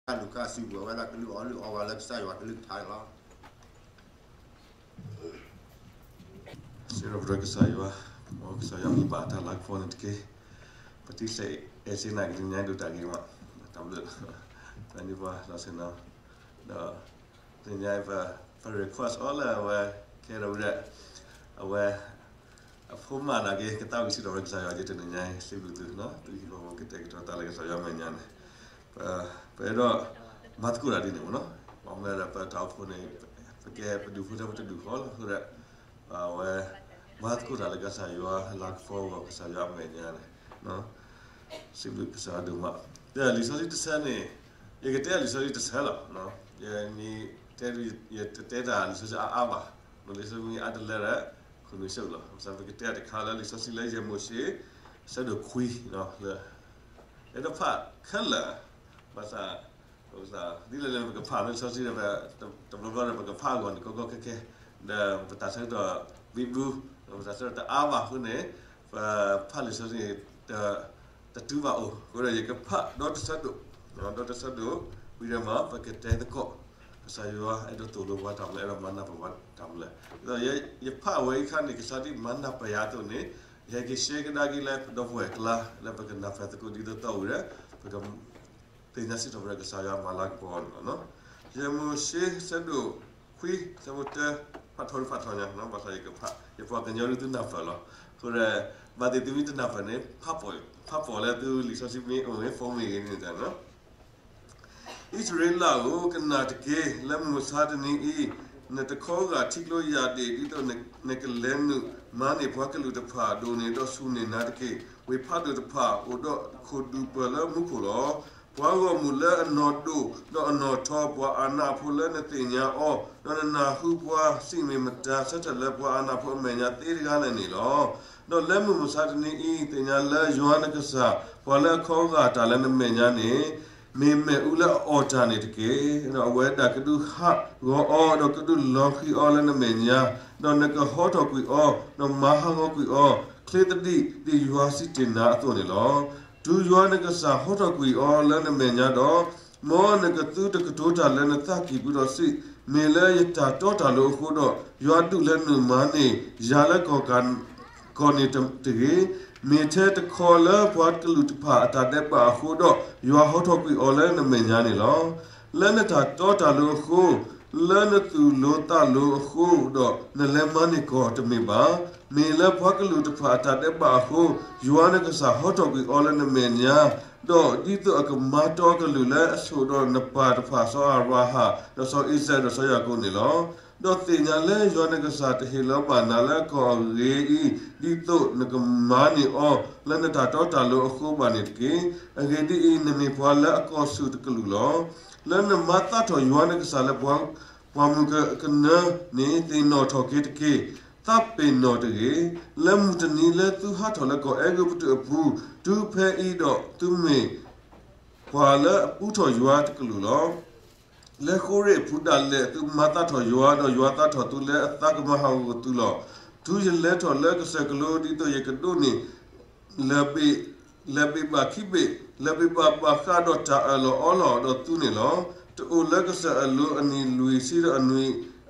တၢ်လူၤခၣ်စုပူၤ အဝဲဒၣ်ကလုၢ်အီၣ်လုၢ်အီဝဲလၢကစၢ်ယွၤကလုၢ်ကထါန့ၣ်လီၤ. စံးထီၣ်ပတြၢၤကစၢ်ယွၤ, မ်ကစၢ်ယွၤမ့ၢ်ဘၣ်တၢ်လၤကပီၤန့ၣ်တက့ၢ်. ပတံၤဆဲးအဲၣ်စ့နၤကတၢၢ်ညါဒိၣ်တၢ်ဂ့ၤမး, တၢ်ဘျုး, ပှၤန့ၢ်ပှၤလီၤဆ့ၣ်နီၤ, ဒီး တနံၤညါအံၤ ပ request အီၤလၢအဝဲ ခဲဒီးဝဲဒၣ် အဝဲ အဖိမၤနာ်က့ ကသးဝံၣ်စံးထီၣ်ပတြၢၤကစၢ်ယွၤက့ၤတနံၤညါအံၤ စံးဘျုးသု, သုဟံၣ်ဖိဃီဖိကတဲာ်ကတီၤတၢ်လၢကစၢ်ယွၤအမဲာ်ညါန့ၣ်, ပအဲၣ်ဒိး မၤသကိးတၢ်ဒ်န့ၣ်မ့ၢ်နီၤ, ဘၣ်မနုၤဒီးပတၢ်အိၣ်ဖှိၣ်န့ၣ် ပကဲပဒူၣ်ဖိထဲပတဒူၣ်ဃီလီၤအဃိဒီး အဝဲ မၤသကိးတၢ်လၢကစၢ်ယွၤ လၤကပီၤဂီၢ်ကစၢ်ယွၤအမဲာ်ညါန့ၣ် စံးဘျုးကစၢ်ယွၤဒိၣ်မး, ဒီးလံာ်စီဆှံတဆၢန့ၣ် ယကတဲလံာ်စီဆှံတဆၢလီၤ, ယ တဲ ယတတဲတၢ်လံာ်စီဆှံအါအါဘၣ်, လံာ်စီဆှံမ့ၢ်အါတလၢဒီး ခိၣ်နူာ်ဆၢလီၤ, ဘၣ်ဆၣ်ပကတဲတခါလၢလံာ်စီဆှံလၢယဲၢ်မိၤၡ့ ဆၢဒိၣ်ခွံ လၢ အဲၣ်ဒိးဖးခဲလၢာ်, ဘၣ်ဆၣ် ဒ်လဲၣ်လဲၣ်ပကဖးလံာ်စီဆှံဒီး တဘျီဘျီဒီးပကဖးအဂီၢ်န့ၣ် ကီကီခဲခဲ, ဒီးပတၢ်ဆၢကတီၢ်ဘံဘူ, ပတၢ်ဆၢကတီၢ်တအါဘၣ်အဃိန့ၣ် ပဖးလံာ်စီဆှံန့ၣ် တတုၤဘၣ်အိၣ်, အဃိဒီးယကဖးဒီတဆၢဒိၣ်, ဒီတဆၢဒိၣ်, ဝံၤဒီးမ့ၢ်ပကတဲသကိး, ကစၢ်ယွၤအဲၣ်ဒိးသိၣ်လိပှၤတၢ်မနုၤလဲၣ်, အဲၣ်ဒိးမၤနၢ်ပၢၢ်ပှၤတၢ်မနုၤလဲၣ်, ဒီးယဖးဝဲအံၤအခါန့ၣ် ကစၢ်ဒၣ်မၤနၢ်ပၢၢ်ယၤအသိးန့ၣ်, ယဟဲက့ၤရှဲကဒါက့ၤလၢပဒီပုၢ်ဝဲၢ်အကျါ လၢပကနၢ်ပၢၢ်သကိးဒ်သိးသိးဝံၤဒီး ပက သ့ၣ်ညါစံးထီၣ်ပတြၢၤကစၢ်ယွၤမၤလၤကပီၤန့ၣ်လီၤ. ယဲၢ်မိၤၡ့ ဆၢဒိၣ်ခွံ ဆၢဖိတၢ, ဖးထီတဖးထီညါ, ဘၣ်ဆၣ်ယကဖး ယပှၤကညီဒုးသုနၢ်ပၢၢ်လီၤ. အဃိဒီး ဘၣ်သ့ၣ်သုမ့ၢ်တနၢ်ပၢၢ်န့ၣ် ဖးပိာ်လၢသုလံာ်စီဆှံမ့ၢ်အိၣ်မ့ၢ် phone မ့ၢ်ဂ့ၤန့ၣ်တၢ်န့ၣ်လီၤ. အံၣ်စရ့လးဧၢ, ကနၣ်တက့ၢ်. လၢမုၢ်မဆါတနံၤအံၤ နတခီဂာ်ထံကျိယၢ်ဒ့ၣ် ဒ်သိးနကလဲၤနုာ်မၤန့ၢ်ပှၤကလုာ်တဖၣ်အဒိၣ်န့ၣ် ဒီးဆူၣ်န့ၢ်နၤတက့ၢ်. ဝ့ၢ်ဖးဒိၣ်တဖၣ် အိၣ်ဒီးခိၣ်ဒူၣ်ပၢၢ်လၢမူခိၣ်လီၤ. ပှၤဂီၢ်မုၢ်လၢအနီၢ်ဒိၣ် ဒီးအနီၢ်ထီ ပှၤအၢၣ်လီၤအဖိလၢနသ့ၣ်ညါအီၤ, ဒီးနနၢ်ဟူပှၤစံးမ့ၢ်မတၤ ဆၢထၢၣ်လၢပှၤအၢၣ်လီၤအဖိအမဲာ်ညါသ့တဂၤလဲၣ်န့ၣ်လီၤ. ဒီးလၢမုၢ်မဆါတနံၤအံၤ သ့ၣ်ညါလၢယွၤနကစၢ် ပှၤလၢအခီဂာ်တၢ်လၢနမဲာ်ညါန့ၣ် မ့ၢ်မ့ၣ်အူလၢအအီၣ်တၢ်န့ၣ်တက့ၢ်. ဒီးအဝဲဒၣ်ကဒုးဟးဂီၤအီၤ ဒီးကဒုးလီၤဃံၤအီၤလၢနမဲာ်ညါ, ဒီးနကဟီထီၣ်ကွံာ်အီၤ, ဒီးမၤဟးဂီၤကွံာ်အီၤ ချ့သဒံးဒ်ယွၤစံးတ့ၢ်နၤအသိးန့ၣ်လီၤ. တုၤယွၤနကစၢ်ဟီထီၣ်ကွံာ်အီၤလၢနမဲာ်ညါဒီး, မ်နကသုတကတိၤတၢ်လၢနသးကံၢ်ပူၤဒီးစံး, မ့ၢ်လၢယတၢ်တီတၢ်လိၤအဃိဒီး ယွၤဒုးလဲၤနုာ်မၤန့ၢ်ယၤလၢကီၢ်ကး ကီၢ်န့ၣ်တဂ့ၤ. မ့ၢ်ထဲတခီလၢပှၤကလုာ်တဖၣ်အတၢ်ဒဲးဘးအဃိဒီး ယွၤဟီထီၣ်ကွံာ်အီၤလၢနမဲာ်ညါန့ၣ်လီၤ. လၢနတၢ်တီတၢ်လိၤအဃိ, လၢနသူၣ်လိသးလိၤအဃိဒီး နလဲၤမၤန့ၢ်ကီၢ်တမ့ၢ်ဘၣ်. မ့ၢ်လၢပှၤကလုာ်တဖၣ်အတၢ်ဒဲးဘးအဃိ, ယွၤနကစၢ်ဟီထီၣ်ကွံာ်အီၤလၢနမဲာ်ညါ, ဒီးဒ်သိးအကမၤတီကလုာ်လၢအဆိၣ်ဒီးနပၢ်တဖၣ် စီၤအၤဘြၤဟၣ်, ဒီးစီၤအံၣ်စၢး, ဒီးစီၤယၤကိာ်န့ၣ်လီၤ. ဒီးသ့ၣ်ညါလၢယွၤနကစၢ်တဟ့ၣ်လီၤဘၣ်နၤလၢကီၢ်အဂ့ၤအံၤ, ဒ်သိးနကမၤန့ၢ်အီၤလၢနတၢ်တီတၢ်လိၤအဃိဘၣ်န့ၣ်တက့ၢ်. အဂ့ၢ်ဒ်အံၤ, နမ့ၢ်ပှၤလၢအကီၢ်ဆူၣ်တကလုာ်လီၤ. လၢနမၤသးထီၣ်ယွၤနကစၢ်လၢပှၤမုၢ်ကနၢန့ၣ် သ့ၣ်နီၣ်ထီၣ်က့ၤတက့ၢ်. သးပ့ၤနီၣ်တဂ့ၤ. လၢမုၢ်တနံၤလၢသုဟးထီၣ်လၢကီၢ်အဲၤကူပတူးအပူၤ တုၤဖဲအံၤဒီး သုမ့ၢ်ပှၤလၢအပူထီၣ်ယွၤတကလုာ်လီၤ. လၢဃိရ့ၣ်အပူၤဒၣ်လဲာ် သုမၤသးထီၣ်ယွၤ, ဒီးယွၤသးထီၣ်သုလၢအသးကမၤဟးဂီၤသုလီၤ. တုၤယလဲၤထီၣ်လၢကစၢၢ်ကလိ ဒ်သိးယကဒိးန့ၢ် လၢၢ်ဘ့ၣ်ဘၣ်ခံဘ့ၣ်, လၢၢ်ဘ့ၣ်ဘၣ်ဘၣ်ဃးဒီးတၢ်အၢၣ်လီၤအီလီၤဒီးသုန့ၣ်လီၤ. တအိၣ်လၢကစၢၢ်အလိၤအနံၣ်လွံၢ်ဆံဒီးအနွံ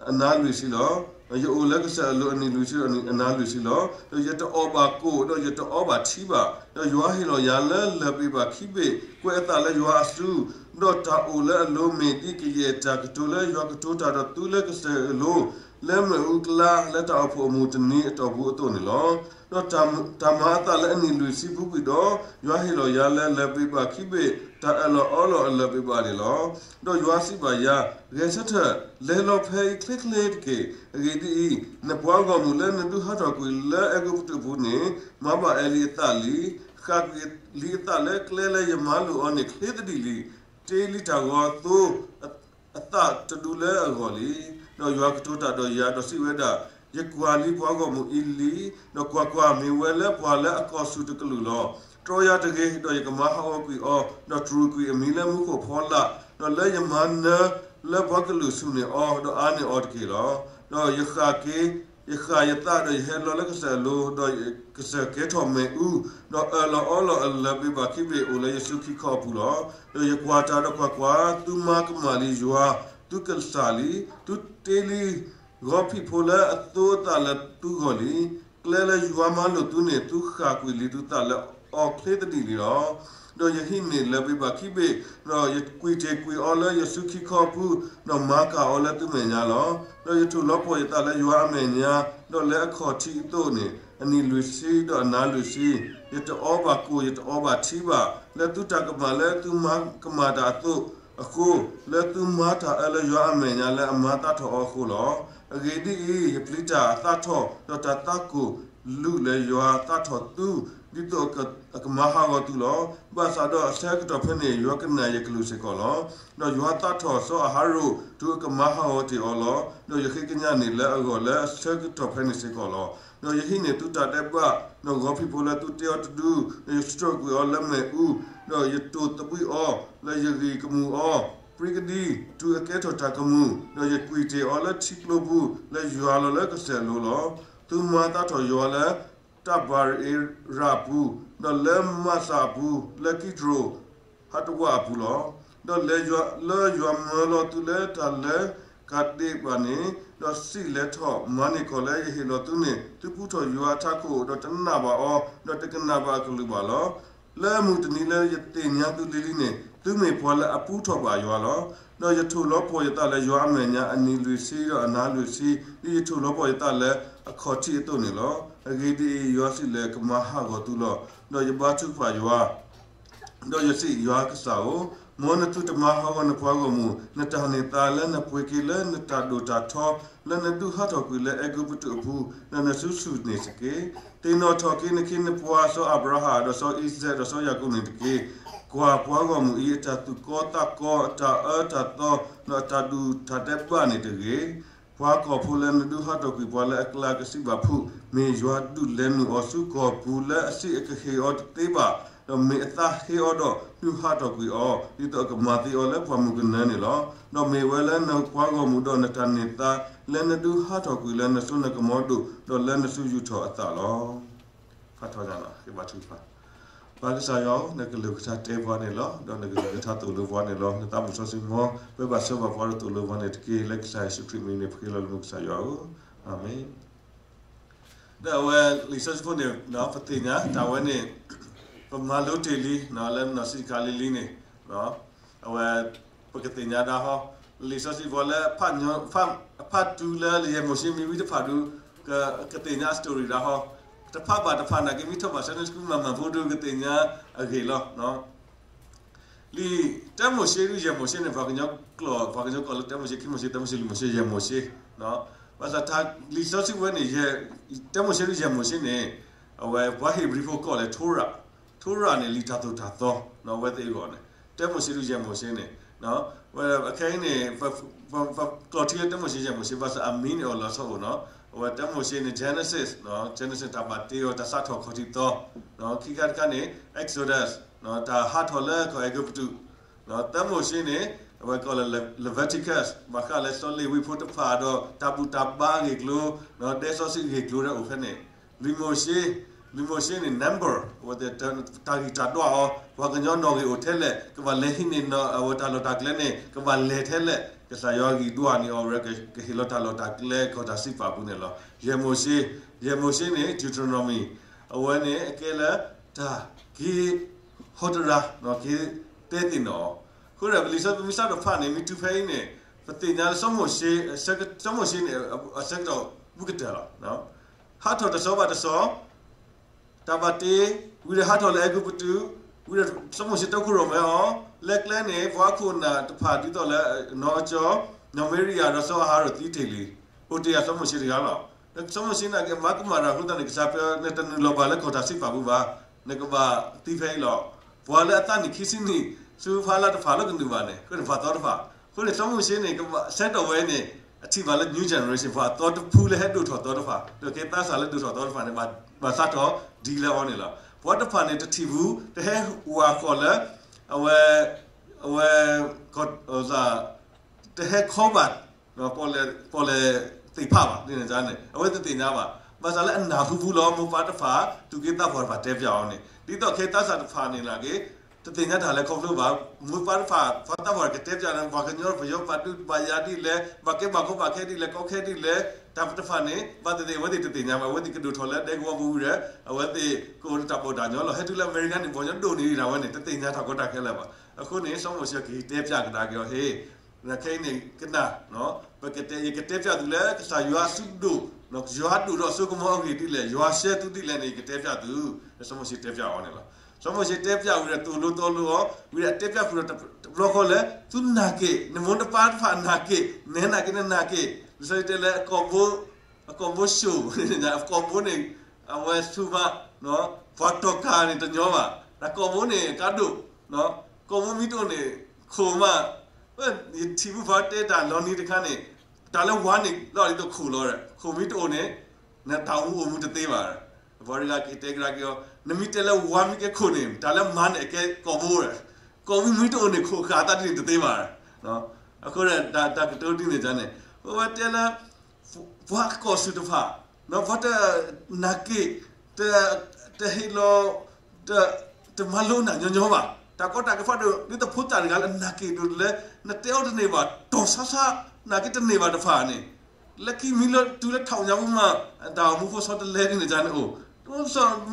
အနါလွံၢ်ဆံလီၤ. ယအိၣ်လၢကစၢၢ်အလိၤအနံၣ်လွံၢ်ဆံဒီးအနွံအနါလွံၢ်ဆံလီၤ. ဒီးယတအီၣ်ဘၣ်ကိၣ်, ဒီးယတအီဘၣ်ထံဘၣ်. ဒီးယွၤဟ့ၣ်လီၤယၤလၢလၢၢ်ဘ့ၣ်ဘၣ်ခံဘ့ၣ်, ကွဲးအသးလၢယွၤအစု, ဒီးတၢ်အိၣ်လၢအလိၤမ့ၢ်ဒ်ကယဲၢ်တၢ်ကတိၤလၢယွၤကတိၤတၢ်ဒီးသုလၢကစၢၢ်အလိၤ, လၢမ့ၣ်အူအကျါ လၢတၢ်အိၣ်ဖှိၣ်အမုၢ်တနံၤအတီၢ်ပူၤအသိးန့ၣ်လီၤ. ဒီးတၢ်မၤအသးလၢအနံၣ်လွံၢ်ဆံပူၤကွံာ်ဒီး, ယွၤဟ့ၣ်လီၤယၤလၢလၢၢ်ဘ့ၣ်ဘၣ်ခံဘ့ၣ်, တၢ်အၢၣ်လီၤအီလီၤအလၢၢ်ဘ့ၣ်ဘၣ်န့ၣ်လီၤ. ဒီးယွၤစံးဘၣ်ယၤ, ဂဲၤဆၢထၢၣ်, လဲၤလီၤဖဲအံၤချ့ချ့တက့ၢ်. အဂ့ၢ်ဒ်အံၤ, နပှၤဂီၢ်မုၢ်လၢနဒုးဟးထီၣ်ကွံာ်လၢအဲၤကူပတူးအပူၤန့ၣ်, မၤဘၣ်အၢလံအသးလံ, ဃၣ်ကွံာ်လံအသးလၢကျဲလၢယမၤလိာ်အီၤန့ၣ်ချ့သဒံးလံ. တ့လံတၢ်ဂီၤသိ အသးတဒူလၢအဂီၢ်လံ. ဒီးယွၤကတိၤတၢ်ဒီးယၤဒီးစံးဝဲဒၣ်, ယကွၢ်လံပှၤဂီၢ်မုၢ်အံၤလံ, ဒီးကွၢ်ကွၢ်, မ့ၢ်ဝဲလၢပှၤလၢအကီၢ်ဆူၣ်တကလုာ်လီၤ. တြီယၤတဂ့ၤ, ဒီးယကမၤဟးဂီၤကွံာ်အီၤ, ဒီးတရူးကွံာ်အမံၤလၢမူခိၣ်ဖီလာ်, ဒီးလၢယမၤနၢၤလၢပှၤကလုာ်ဆူၣ်န့ၢ်အီၤ, ဒီးအါန့ၢ်အီၤတက့ၢ်လီၤ. ဒီးယဃၣ်က့ၤ ယဃၣ်ယသးဒီးယဟဲလီၤလၢကစၢၢ်အလိၤ, ဒီးကစၢၢ်ကဲထီၣ်မ့ၣ်အူ, ဒီးအၢၣ်လီၤအီလီၤအလၢၤဘ့းဘၣ်ခံဘ့ၣ်အိၣ်လၢယစုခံခီအပူၤလီၤ. ဒီးယကွၢ်တၢ်ဒီးကွၢ်ကွၢ်, သုမါကမၣ်လံယွၤသုကစၢ်လံ. သုတ့လံဂီၤဖံးဖိလၢအသိအသးလၢသုဂီၢ်လံ. ကျဲလၢယွၤမၤလိာ်သုန့ၣ် သုဃၣ်ကွံာ်လံသုသးလၢအီၣ်ချ့သဒံးလံလီၤ. ဒီးယဟံးန့ၢ်လၢၤဘ့းဘၣ်ခံဘ့ၣ်, ဒီးယကွံာ်တ့ၢ်ကွံာ်အီၤလၢယစုခံခီအပူၤ, ဒီးမၤကၢ်အီၤလၢသုမဲာ်ညါလီၤ. ဒီးယထိၣ်လီၤပှီၢ်ယသးလၢယွၤအမဲာ်ညါ, ဒီးလၢအခီၣ်ထံးအသိးန့ၣ် အနံၣ်လွံၢ်ဆံဒီးအနၤလွံၢ်ဆံ, ယတအီဘၣ်ကိၣ် ယတအီဘၣ်ထံဘၣ်, လၢသုတၢ်ကမၣ်လၢသုမါကမၣ်တၢ်အသိးအဃိ, လၢသုမၤတၢ်အၢလၢယွၤအမဲာ်ညါလၢအမၤသးထီၣ်အီၤအဃိလီၤ. အဂ့ၢ်ဒ်အံၤ, ယပျံၤတၢ်အသးထီၣ်, ဒီးတၢ်သးကိၢ် လုၢ်လၢယွၤသးထီၣ်သု, ဒ်သိးအကမၤဟးဂီၤသုလီၤ. ဘၣ်ဆၣ်ဒီးအဆၢကတီၢ်ဖဲန့ၣ် ယွၤကနၣ်ယကလုၢ်စ့ၢ်ကီးလီၤ. ဒီးယွၤသးထီၣ်စီၤအၤဟရိၣ် တုၤအကမၤဟးဂီၤတ့ၢ်အီၤလီၤ. ဒီးယဃ့ကညးန့ၢ်လၢအဂီၢ်လၢအဆၢကတီၢ်ဖဲန့ၣ်စ့ၢ်ကီးလီၤ. ဒီးယဟံးန့ၢ်သုတၢ်ဒဲးဘး, ဒီးဂီၤဖံးဖိလၢသုတ့အီၤတဒု, ဒီးယဆှၢကွံာ်အီၤလၢမ့ၣ်အူ, ဒီးယတိၢ်သဘှံးအီၤလၢယဂံၢ်ကမူၣ်အီၤ, ပြံကဒံ, တုၤအကဲထီၣ်တၢ်ကမူၣ်, ဒီးယကွံာ်တ့ၢ်အီၤလၢထံကျိပူၤ လၢယွၤလီၤလၢကစၢၢ်လိၤလီၤ. သုမၤသးထီၣ်ယွၤလၢတၢ်ဘၤရ့ရၣ်အပူၤ, ဒီးလၢမၤစၢ်အပူၤ, လၢကံးဒြိၣ်ဟးတဝးအပူၤလီၤ. ဒီးလၢယွၤမၢလီၤသုလၢတၢ်လၢကးဒ့းဘၣ်န့ၣ်, ဒီးစံၣ်လဲၤထီၣ်မၤန့ၢ်ကီၢ်လၢယဟ့ၣ်လီၤသုန့ၣ်, သုပူထီၣ်ယွၤအထးခိၣ်, ဒီးတနာ်ဘၣ်အီၤ, ဒီးတကနၣ်ဘၣ်အကလုၢ်ဘၣ်လီၤ. လၢမုၢ်တနံၤလၢယသ့ၣ်ညါသုလံၤလံၤန့ၣ်, သုမ့ၢ်ပှၤလၢအပူထီၣ်ဘၣ်ယွၤလီၤ. ဒီးယထိၣ်လီၤပှီၢ်ယသးလၢယွၤအမဲာ်ညါ အနံၤလွံၢ်ဆံဒီးအနၤလွံၢ်ဆံ, ဒ်ယထိၣ်လီၤပှီၢ်ယသးလၢအခီၣ်ထံးအသိးန့ၣ်လီၤ. အဂ့ၢ်ဒ်အံၤ, ယွၤစံးလၢကမၤဟးဂီၤသုလီၤ. ဒီးယဘါထုကဖၣ်ယွၤ ဒီးယစံး, ယွၤကစၢ်ဧၢ, မ်နသုတမၤဟးဂီၤနပှၤဂီၢ်မုၢ်, နတၢ်န့ၢ်သါလၢနပှ့ၤက့ၤလၢနတၢ်ဒိၣ်တၢ်ထီ, လၢနဒုးဟးထီၣ်ကွံာ်လၢအဲၤကူပတူးအပူၤ, ဒီးနစုဆူၣ်န့ၣ်တက့ၢ်. သ့ၣ်နီၣ်ထီၣ်က့ၤနခ့နပှၤစီၤအၤဘြၤဟၣ်, ဒီးစီၤအံၤစဲး, ဒီးစီၤယၤကိာ်န့ၣ်တက့ၢ်. ကွၢ်ပှၤဂီၢ်မုၢ်အံၤအတၢ်သူၣ်ကီသးကီ, အတၢ်အၢတၢ်သီ, ဒီးအတၢ်ဒုၣ်တၢ်ဒဲးဘးန့ၣ်တဂ့ၤ. ပှၤကီၢ်ဖိလၢနဒုးဟးထီၣ်ကွံာ်ပှၤလၢအကျါကစံးဘၣ်ဖုး, မ့ၢ်ယွၤဒုးလဲၤနုာ်အီၤဆူကီၢ်ပူၤလၢအစံးအကဟ့ၣ်အီၤတသ့ဘၣ်, ဒီးမ့ၢ်အသးဟ့အီၤဒီးဒုးဟးထီၣ်ကွံာ်အီၤ, ဒ်သိးအကမၤသ့အီၤလၢပှၢ်မုၢ်ကနၢန့ၣ်လီၤ. ဒီးမ့ၢ်ဝဲလၢနပှၤဂီၢ်မုၢ်ဒီးနတၢ်န့ၢ်သါ လၢနဒုးဟးထီၣ်ကွံာ်လၢနစိနကမီၤဒိၣ်, ဒီးလၢနစုယူာ်ထီၣ်အသးလီၤ. ပၢ်ကစၢ်ယွၤ, နကလုၢ်ကထါတဲပှၤန့ၣ်လီၤ. ဒီးနကလုၢ်ကထါသိၣ်လိပှၤန့ၣ်လီၤ. နသးမုၢ်စီဆှံမီၤ ပၢဘၣ်ဆၢဘၣ်ပှၤဒီးသိၣ်လိပှၤန့ၣ်တက့ၢ်. လၢကစၢ်ယ့ၣ်ၡူးခရံာ်မံၤန့ၣ် ပဃ့လီၤလၢမုၢ်ကစၢ်ယွၤဧၢ, အၤမ့ၣ်. ဒီးအဝဲလံာ်စီဆှံဖိန့ၣ် ပသ့ၣ်ညါတၢ်ဝဲန့ၣ် ပမၤလိတ့ၢ်လံ လၢနီၢ်ဆံးတခါလံလံန့ၣ် အဝဲ ပကသ့ၣ်ညါဒၣ်ဟီ, လံာ်စီဆှံဖိလၢ အဖးတူလၢယဲၢ်မိၤၡ့မံၤဝံၤတဖၣ်ဒုး ကသ့ၣ်ညါ story ဒၣ်ဟီ, တဖးဘၣ်တဖးနာ်က့ မ့ၢ်ထီၣ်ဘၣ် Sunday school မၤမၤဖိဒုး ကသ့ၣ်ညါအဂ့ၢ်လီၤ. လံာ်တၢမိၤၡ့ဒုးယဲၢ်မိၤၡ့န့ၣ် ပှၤကညီကျိာ် ပှၤကညီကျိာ်လၢတၢမိၤၡ့ ခံမိၤၡ့ သၢမိၤၡ့ လွံၢ်မိၤၡ့ ယဲၢ်မိၤၡ့, ဘၣ်ဆၣ်တၢ်လံာ်စီဆှံဝဲန့ၣ် တၢမိၤၡ့ဒုးယဲၢ်မိၤၡ့န့ၣ် အဝဲပှၤဧ့ၤဘြံၤဖိကိးလၢ Torah, Torah န့ၣ် လံာ်တၢ်သိၣ်တၢ်သီ အဝဲသ့ၣ်အဂီၢ်န့ၣ် တၢမိၤၡ့ဒုးယဲၢ်မိၤၡ့န့ၣ် အခဲအံၤန့ၣ် ပကျိာ်ထံလၢတၢမိၤၡ့ယဲၢ်မိၤၡ့ ဘၣ်ဆၣ်အမံၤန့ၣ်အီၤလီၤဆီအိၣ်နီၤ, အဝဲတၢမိၤၡ့န့ၣ် Genesis, Genesis တၢ်ဘၣ်တ့အီၤ တၢ်စးထီၣ်ခီၣ်ထံးသီ, ခံခါတခါန့ၣ် Exodus, တၢ်ဟးထီၣ်လၢကီၢ်အဲၤကူပတူး, သၢမိၤၡ့န့ၣ် အဝဲကိးလၢ Leviticus ဘၣ်ဃးလၢစီၤလ့ၤဝံဖိတဖၣ်ဒီး တၢ်ဘူၣ်တၢ်ဘါအဂ့ၢ်အကျိၤ, ဒဲစီဆှံအဂ့ၢ်အကျိၤဒီးအိၣ်ဖဲန့ၣ်, လွံၢ်မိၤၡ့, လွံၢ်မိၤၡ့န့ၣ် Number, အဝဲ တၢ်ဂံၢ်တၢ်ဒွးအီၤ, ပှၤကညီနီၣ်ဂံၢ်အိၣ်ထဲလဲၣ်, ကဘၣ်လဲၤဟံးန့ၢ်အဝဲတၢ်လီၢ်တၢ်ကျဲန့ၣ် ကဘၣ်လဲၤထဲလဲၣ်, ကစၢ်ယွၤဂံၢ်ဒွးန့ၢ်အီၤဝဲ ကဟ့ၣ်လီၤတၢ်လီၢ်တၢ်ကျဲခီၣ်တၢ်စံးပာ်ပူၤန့ၣ်လီၤ. ယဲၢ်မိၤၡ့, ယဲၢ်မိၤၡ့န့ၣ် Deuteronomy, အဝဲန့ၣ်အကဲလၢ တၢ်က့ၤဟီတရါ, က့ၤတဲသ့ၣ်နီၣ်အီၤ, အဃိဒီး ပလံာ်စီဆှံပမ့ၢ်စးထီၣ်ဖးန့ၣ် မ့ၢ်တုၤဖဲအံၤန့ၣ် ပသ့ၣ်ညါလၢစီၤမိၤၡ့, စီၤမိၤၡ့န့ၣ် အဆၢကတီၢ်ဘူးကတၢၢ်လီၤ. ဟးထီၣ်တစီၤဘၣ်တစီၤ, တၢ်ဘၣ်တ့, ဝံၤဒီးဟးထီၣ်လၢအဲၤကူပတူး, ဝံၤဒီးစီၤမိၤၡ့တိခိၣ်ရိၣ်မဲအီၤ, လဲၤကျဲန့ၣ် ပှၤခိၣ်နၢ်တဖၣ်ဒ်သိးလၢ နီၢ်အကၠီ, နီၢ်မံရယၤဒီးစီၤအၤဟရိၣ်သံတ့ၢ်လံ, အိၣ်တ့ၢ်ယၤစီၤမိၤၡ့တဂၤလီၤ. စီၤမိၤၡ့န့ၣ်က့ မၤကမၣ်တၢ်အဃိသတးန့ၣ် ကစၢ်ပနတနုာ်လီၤဘၣ်လၢခီၣ်တၢ်စံးပာ်ပူၤဘၣ်, နကဘၣ်သံဖဲအံၤလီၤ. ပှၤလၢအသးနံၣ်ခံဆံနံၣ် ဆူဖီလာ်တဖၣ်လၢကနုာ်ဘၣ်န့ၣ် ဃိန့ၣ်ပှၤသီတဖၣ်, အဃိန့ၣ် စီၤမိၤၡ့န့ၣ် ကဘၣ်ဆၢကတီၢ်ဝဲန့ၣ် အထံၣ်ဘၣ်လၢ new generation ပှၤအသီတဖုလၢဟဲဒိၣ်ထီၣ်သီတဖၣ်, ဒီးကဲသးစၢ်လၢဒိၣ်ထီၣ်သီတဖၣ်န့ၣ် ဘၣ်စးထီၣ်ဒ်လဲၣ်အီၤန့ၣ်လီၤ. ပှၤတဖၣ်န့ၣ် တထံၣ်ဘူး တဟဲဝးဃီၤလၢ အဝဲ အဝဲ တဟဲခီဘၣ် ပီၣ်လဲၣ် သ့ၣ်ဖးဘၣ်န့ၣ်န့ၣ် အဝဲတသ့ၣ်ညါဘၣ်. ဘၣ်ဆၣ်လၢအနၢ်ဟူပူၤလီၤ မိၢ်ပၢ်တဖၣ် သူၣ်က့သးပှၢ်တဖၣ်တဲပၠးအီၤန့ၣ် ဒ်သိးခဲသးစၢ်တဖၣ်န့ၣ်နာ်က့ တသ့ၣ်ညါတၢ်လဲၤခီဖျိဘၣ်. မိၢ်ပၢ်တဖၣ် ပှၤသးပှၢ်ကတဲပၠးန့ၣ် ပှၤကညီပယီၤဘၣ်ဒုးဘၣ်ယၤဒ်လဲၣ်, ဘၣ်ကဲဘၣ်ကီဘၣ်ခဲဒ်လဲၣ်, ကီခဲဒ်လဲၣ်, တၢ်တဖၣ်န့ၣ် ဘၣ်သ့ၣ်သ့ၣ် အဝဲသ့ၣ်တသ့ၣ်ညါဘၣ်. အဝဲသ့ၣ်ကဒိၣ်ထီၣ်လၢဒဲကဝီၤပူၤဝံၤဒီး အဝဲသ့ၣ်ကအိၣ်ဒီးတၢ်ဘီၣ်တၢ်ညီလီၤ. ဟဲတုၤလၢအမဲရကၤန့ၣ် ပှၤကညီဒိၣ်န့ၢ်ဒၣ်ဝဲန့ၣ် တသ့ၣ်ညါတၢ်ကီတၢ်ခဲလၢၤဘၣ်. အဃိန့ၣ် စီၤမိၤၡ့က့ၤတဲပၠးကဒါက့ၤအီၤ ဟ့ၣ် ခဲအံၤန့ၣ်ကနၣ်, ပကတဲ ယကတဲပၠးသုလၢကစၢ်ယွၤအစုဒိၣ်, ယွၤဒိၣ်ဒီးစိကမီၤအဂ့ၢ်ဒ်လဲၣ်, ယွၤဆှၢသုဒ်လဲၣ်န့ၣ် ယကတဲပၠးသု, စီၤမိၤၡ့တဲပၠးအီၤန့ၣ်လီၤ. စီၤမိၤၡ့တဲပၠးဝံၤဒီး သိၣ်လိသီလိအီၤ, ဝံၤဒီးအတဲပၠးဃုာ်ဒီးတဘျီဃီလၢ သုနာ်က့ၤ, နမိၢ်နပၢ်တဖၣ်နာ်က့ၤ, နဟဲနာ်က့ၤ နနာ်က့ၤ, လံာ်စီဆှံတဲလၢအကိာ်ဘိ, အကိာ်ဘိၡိၣ်, အကိာ်ဘိန့ၣ် အဝဲဆူၣ်မး, ပှၤတီၢ်ကၢ်န့ၣ်တညီဘၣ်, ဒီးကိာ်ဘိန့ၣ်ကါဒိၣ်, ကိာ်ဘိမ့ၢ်တအိၣ်န့ၣ် ခိၣ်မး, ယထံၣ်မုၢ်ဖးတဲတၢ်လီၤနံၤတခါန့ၣ်, တၢ်လၢဝါန့ၣ် လီၤဒ်သိးခိၣ်လီၤ, ခိၣ်မ့ၢ်တအိၣ်န့ၣ် နတၢ်အိၣ်မူအိၣ်မူတသ့ဘၣ်. ပှၤတဂၤက့ၤတဲကဒါက့ၤအီၤ, နမ့ၢ်တဲလၢဝါမ့ၢ်ကဲခိၣ်န့ၣ် တၢ်လၢမၤန့ၣ်အကဲကိာ်ဘိ, ကိာ်ဘိမ့ၢ်တအိၣ်န့ၣ် ခိၣ်ဃာ်အသးဒ်န့ၣ်တသ့ဘၣ်. အဃိဒီးတၢ်ကတိၤဒ်န့ၣ်န့ၣ်, အဝဲတဲလၢ ပှၤကီၢ်စူၣ်တဖၣ်, ပှၤတနာ်က့ၤ, တ, တဟ့ၣ်လီၤ, တ, တမၤလိနၢ်ညီညီဘၣ်. တၢ်ကီတၢ်ခဲဖးဒိၣ် ဒ်သိးဖိသၣ်တဂၤလၢနာ်က့ၤဒိၣ်လၢ နတဲအီၤတန့ၢ်ဘၣ်, တီၢ်ဆါဆါ, နာ်က့ၤတန့ၢ်ဘၣ်တဖၣ်န့ၣ်, လၢခံမံၤလၢတုၤလၢထီၣ်ညါပူၤမး, တၢ်အိၣ်မူဖိဆီတလဲဒ်န့ၣ်န့ၣ်အိၣ်,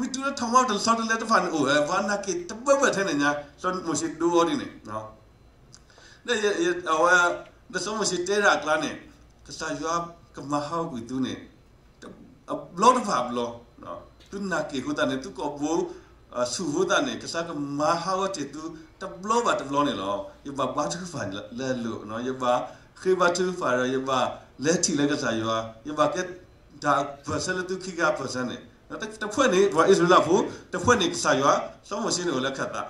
မ့ၢ်တုၤလၢထီၣ်မးတဆီတလဲတဖၣ်န့ၣ်အိၣ်, ပှၤနာ်က့ၤတဘၢဘၢထဲန့ၣ်ညါ, စီၤမိၤၡ့ဒိအီၤဒ်န့ၣ် လၢအဝဲ, လၢစီၤမိၤၡ့တဲဒၣ်အကျါန့ၣ်, ကစၢ်ယွၤကမၤဟးဂီၤကွံာ်သုန့ၣ်, အဘျီတဖၣ်အဘျီ, သုနာ်က့ၤအဃိသတးန့ၣ် သုကိာ်ဘိဆူၣ်အဃိသတးန့ၣ် ကစၢ်ကမၤဟးဂီၤတ့ၢ်သု တဘျီဘၣ်တဘျီန့ၣ်လီၤ. ယဘၣ်ဘါထုကဖၣ်လၢအလိၤ, ယဘၣ်ဃ့ဘါထုကဖၣ်ဒီး ယဘၣ်လဲၤထံၣ်လၢကစၢ်ယွၤ, ယဘၣ်ကဲတၢ်ပၢၢ်ဆၢလၢသုခံဂၤပၢၢ်ဆၢန့ၣ်, တဖှဲၣ်န့ၣ် ပှၤအံၣ်စရ့လးဖိ, တဖှဲၣ်န့ၣ်ကစၢ်ယွၤ, စီၤမိၤၡ့န့ၣ်အိၣ်လၢခၢၣ်သး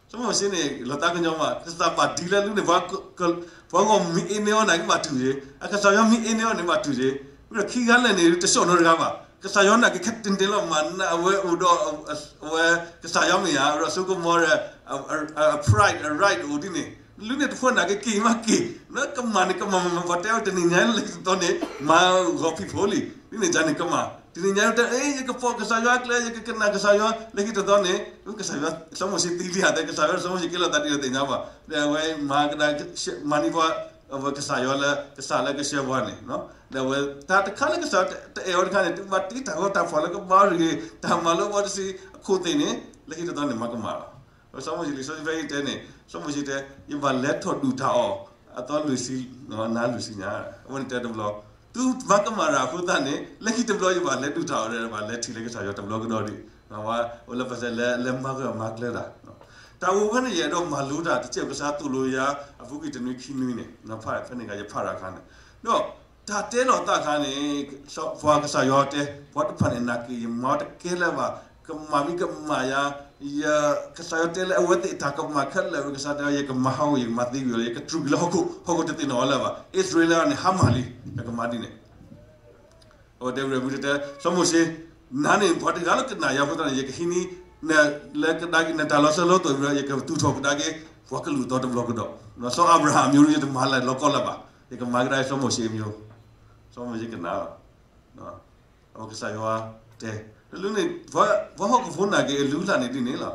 စီၤမိၤၡ့န့ၣ် လီၤသးကညီၤမး, ကစၢ်ဘၣ်ဒ်လဲၣ်လၢန့ၣ်, ပှၤဂီၢ်မ့ၢ်အ့န့အီၤနာ်က့ဘၣ်တူၢ်ယ့ၤ, အကစၢ်ယွၤမ့ၢ်အ့န့အီၤန့ၣ်ဘၣ်တူၢ်ယ့ၤ, ဝံၤဒီးခံဂၤလၢာ်န့ၣ် တဆှီၣ်နီတဂၤဘၣ်, ကစၢ်ယွၤနာ်က့ၤခဲတ့ၢ်လီၤမး, အဝဲအိၣ်ဒီး, အဝဲ, ကစၢ်ယွၤမ့ၢ်ဧါ, ဒီးစိကမီၤဒီး, အ, pride, အ right အိၣ်ဒ်န့ၣ်, လၢန့ၣ်တဖှဲၣ်နာ်က့ၤက့ၤမးက့ၤ, ကမၣ်န့ၣ် ကမၣ်မးမး ပှၤတဲအီၤတနံၤညါလၢခံတသီန့ၣ် မၤဂီၤဖံးဖိလံ, ဒ်န့ၣ်န့ၣ်ကမၣ်, တနံၤညါတဲ အဲ ယကပိာ်ကစၢ်ယွၤအကျဲ ယကကနၣ်ကစၢ်ယွၤ လၢခံတသီန့ၣ်, ကစၢ်ယွၤ, စီၤမိၤၡ့သံလံဧါ, တဲကစၢ်ယွၤ စီၤမိၤၡ့ကဲလီၤသးဒ်လဲၣ်တသ့ၣ်ညါဘၣ်, ဒီးအဝဲမၤကဒါ, မၤန့ၢ်ပှၤ, အဝဲကစၢ်ယွၤလၢ ကစၢ်လၢကဆှၢပှၤန့ၣ်, ဒီးအဝဲတၢ်တခါလၢကစၢ်ယွၤတအဲၣ်အီၤတခါန့ၣ် ဘၣ်တ့တၢ်ဂီၤတၢ်ဖီၣ်လၢကဘါတဂ့ၤ, တၢ်မၤလၢပှၤတဆံးအခိၣ်သ့ၣ်န့ၣ် လၢခံတသီန့ၣ် မၤကမၣ်လီၤ. စီၤမိၤၡ့လံာ်စီဆှံဖဲအံၤတဲန့ၣ်, စီၤမိၤၡ့တဲ, ယဘၣ်လဲၤထီၣ်ဒုၣ်တၢ်အီၣ်, အသီလွံၢ်ဆံ, နၤလွံၢ်ဆံညါ, အဝဲန့ၣ်တဲတဘျီ, သုမၤကမၣ်တၢ်အဃိသတးန့ၣ် လၢခံတဘျီယဘၣ်လဲၤဒုၣ်တၢ်အီၣ်ဒီး ဘၣ်လဲၤထံၣ်လၢကစၢ်ယွၤတဘျီကဒီးဒံး, အိၣ်လၢပစဲးလဲၤ, လဲၤမၤကမၣ်မၤကျဲတၢ်, တၢ်အိၣ်ဝဲန့ၣ် ယအဲၣ်ဒိးမၤလိတၢ်တစဲး ကစၢ်သိၣ်လိယၤ အပူၤကွံာ်တနွံခံနွံန့ၣ်, ဖဲန့ၣ်ဂ့ၤယဖးတၢ်အခါန့ၣ်, ဒီး တၢ်တဲလီၤသးခါန့ၣ်, ပှၤကစၢ်ယွၤတဲ, ပှၤတဖၣ်န့ၣ်နာ်က့ၤ ယမၤတကဲလၢၤဘၣ်, ကမၣ်မံၤကမၣ်ယၤ, ယ, ကစၢ်ယွၤတဲလၢအဝဲသ့ၣ်တၢ်ကမၣ်ခဲလၢာ်ဝဲ ကစၢ်တဲ ယကမၤဟးဂီၤ ယကမၤသံကွံာ်လီၤ ယကတြူာ်ကွံာ်လၢဟီၣ်ခိၣ်, ဟီၣ်ခိၣ်တသ့ၣ်နီၣ်ဝဲလၢၤဘၣ်, အံၣ်စရ့လးန့ၣ် ဟါမၢ်လံ, ယကမၤဒ်န့ၣ် အဝဲတဲဝဲမုၢ်တတဲ, စီၤမိၤၡ့, နၤန့ၣ် ပှၤတဂၤလၢကနၣ်ယၤအဃိသတးန့ၣ် ယကဟံးန့ၢ်, လၢကဒါက့ၤ နတၢ်လီၤစၢၤလီၤသွဲၣ်ဝံၤဒီး ယကသူၣ်ထီၣ်ကဒါက့ၤ ပှၤကလုာ်အသီတဘျီကဒီး, စီၤအၤဘြၤဟၣ်အမံၤ ယတမၤလၢလီၤကီလၢၤဘၣ်, ယကမၤကဒါက့ၤစီၤမိၤၡ့အမံၤ, စီၤမိၤၡ့ကနၣ်လီၤ အဝဲကစၢ်ယွၤတဲ, တလူန့ၣ်, ပှၤဟီၣ်ခိၣ်ဖိနာ်က့ၤအလုၢ်အလၢ်န့ၣ်ဒ်န့ၣ်လီၤ.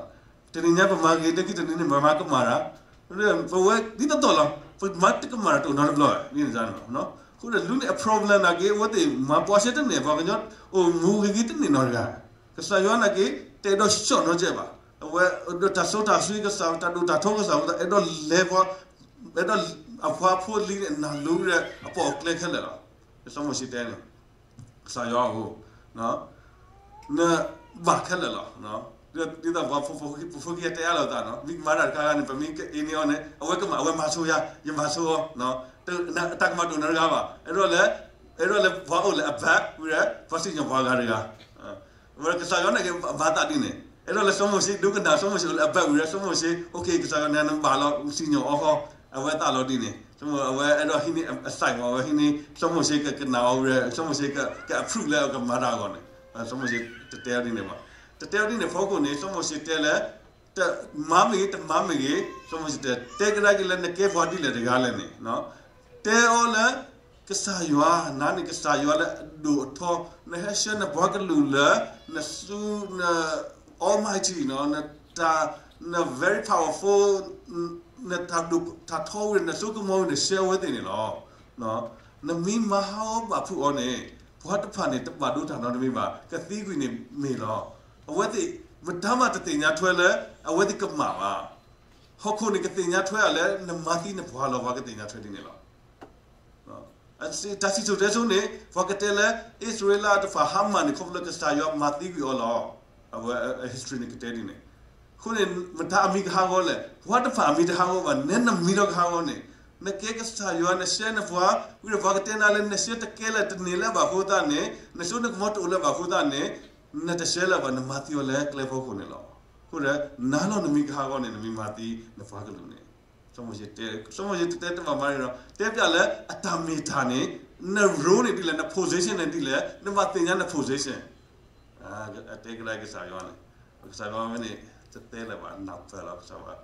တနံၤညါပမၤဂ့ၤ လၢခံတနံၤန့ၣ် ပမၤကမၣ်တၢ်, ပဝဲဒ်သိးသိးလီၤ, ပမၤတကမၣ်တၢ်တအိၣ်နီတဘျီ, အဃိဒီးလူန့ၣ် အ problem နာ်က့ၤ အဝဲသ့ၣ်မၤပှၤရှဲတန့ၢ် ပှၤကညီအိၣ်မူဂ့ၤဂ့ၤတန့ၢ်နီတဂၤ, ကစၢ်ယွၤနာ်က့ၤ တအဲၣ်ဒိးဆှီၣ်နီတစဲးဘၣ်, အဝဲဒိးတၢ်စိတၢ်ဆှံကစၢ် တၢ်ဒိၣ်တၢ်ထီကစၢ် အဝဲသ့ၣ်အဲၣ်ဒိးလဲၤပှၤ, အဲၣ်ဒိးအပှၤဖိလံၤန့ၣ် နၢ်လိၤဒီးအပိာ်အကျဲခဲလၢာ်လီၤ. စီၤမိၤၡ့တဲန့ၣ် ကစၢ်ယွၤဧၢ, နဘၣ်ခဲလၢာ်လီၤ. ဒ်သိးပှၤဖိခံဂၤတဲအါလိာ်သးန့ၣ် မ့ၢ်ကမၤတၢ်တခါခါန့ၣ် ပမ့ၢ်ကအ့န့အီၤန့ၣ် အဝဲကမၤ အဝဲမၤဆိယၤ ယမၤဆိအီၤ, တၢ်ကမၣ်တအိၣ်နီတဂၤဘၣ်, အဲၣ်ဒိးလဲၤ, အဲၣ်ဒိးလဲၤပှၤအိၣ်လၢအဘၢဝံၤဒီး ပှၤစံၣ်ညီၣ်ပှၤဂၤတဂၤ ဝဲကစၢ်ယွၤန့ၣ်ကဘၣ်သးဒ်န့ၣ်, အဲၣ်ဒိးလၢစီၤမိၤၡ့ ဒိကနၣ်စီၤမိၤၡ့အိၣ်လၢအဘၢဝံၤဒီး စီၤမိၤၡ့ okay ကစၢ်ယွၤန့ၣ် နဘၣ်လီၤစံၣ်ညီၣ်အီၤဃီ, အဝဲသးလီၤဒ်န့ၣ်, အဝဲအဲၣ်ဒိးဟံးန့ၢ်အစဲးဝဲ အဝဲဟံးန့ၢ် စီၤမိၤၡ့ကကနၣ်အီၤဝံၤဒီး စီၤမိၤၡ့ကအ approve လၢအကမၤတၢ်အဂီၢ်န့ၣ်, စီၤမိၤၡ့တတဲအီၤဒ်န့ၣ်ဘၣ်, တတဲအီၤဒ်န့ၣ် ဖီခိၣ်န့ၣ် စီၤမိၤၡ့တဲလၢ မၤမ့ၢ်ဂ့ၤ တမၤမ့ၢ်ဂ့ၤ စီၤမိၤၡ့တဲ တဲကဒါက့ၤလၢနကဲပှၤဒ်လဲၣ်တဂၤလဲၣ်န့ၣ်, တဲအီၤလၢ ကစၢ်ယွၤ, နၤန့ၣ်ကစၢ်ယွၤလၢအဒိၣ်အထီ, နဟဲဆှၢနပှၤကလုာ်လၢ နသူ, န Almighty, န very powerful, နတၢ်ဒိၣ်တၢ်ထီဝံၤ နစိကမီၤဝံၤန့ၣ် ဆှၢအဝဲသ့ၣ်န့ၣ်လီၤ. နမ့ၢ်မၤဟးဂီၤဘၣ်ဖုးအီၤန့ၣ်, ပှၤတဖၣ်န့ၣ် တဘၣ်ဒိတၢ်နီတမံၤဘၣ်, ကသံကွံာ်န့ၣ်မ့ၢ်လီၤ. အဝဲသ့ၣ် မတၤမးတသ့ၣ်ညါထွဲလၢ အဝဲသ့ၣ်ကမၣ်ဘၣ်. ဟီၣ်ခိၣ်န့ၣ်ကသ့ၣ်ညါထွဲအီၤလၢ နမၤသံနပှၤလီၤ, ပှၤကသ့ၣ်ညါထွဲဒ်န့ၣ်လီၤ. တၢ်စံၣ်စိၤတဲစိၤန့ၣ် ပှၤကတဲလၢ အံၣ်စရ့လးတဖၣ်ဟါမၢ်န့ၣ် ခီဖျိလၢကစၢ်ယွၤမၤသံကွံာ်အီၤလီၤ. အဝဲ history န့ၣ်ကတဲဒ်န့ၣ်. အဃိန့ၣ် မတၤအမံၤကဟးဂီၤလဲၣ်, ပှၤတဖၣ်အမံၤတဟးဂီၤဘၣ်, နဲနမံၤဒီးကဟးဂီၤန့ၣ်, နကဲကစၢ်ယွၤ နဆှၢနပှၤ, ဝံၤဒီးပှၤကတဲနၤလၢ နဆှၢတကဲလၢာ်တန့ၢ်လၢၤဘၣ်အဃိသတးန့ၣ်, နစိနကမီၤတအိၣ်လၢၤဘၣ်အဃိသတးန့ၣ်, နတဆှၢလၢၤဘၣ်, နမၤသံအီၤလၢကျဲဖီခိၣ်န့ၣ်လီၤ. အဃိဒီး နၤလီၤနမံၤကဟးဂီၤန့ၣ် နမ့ၢ်မၤသံနပှၤကလုာ်န့ၣ် စီၤမိၤၡ့တဲ, စီၤမိၤၡ့တတဲတဘၣ်မၤန့ၣ်ဒီး တဲပျးလၢအတၢ်မ့ၢ်တၢ်န့ၣ်, န role န့ၣ်ဒ်လဲၣ်, န position န့ၣ်ဒ်လဲၣ်, နဘၣ်သ့ၣ်ညါန position. အတဲကဒါကစၢ်ယွၤန့ၣ်, ကစၢ်ယွၤမ့ၢ်န့ၣ် တတဲလၢၤဘၣ်, နၢ်ပၢၢ်လီၤ, ကစၢ်ယွၤ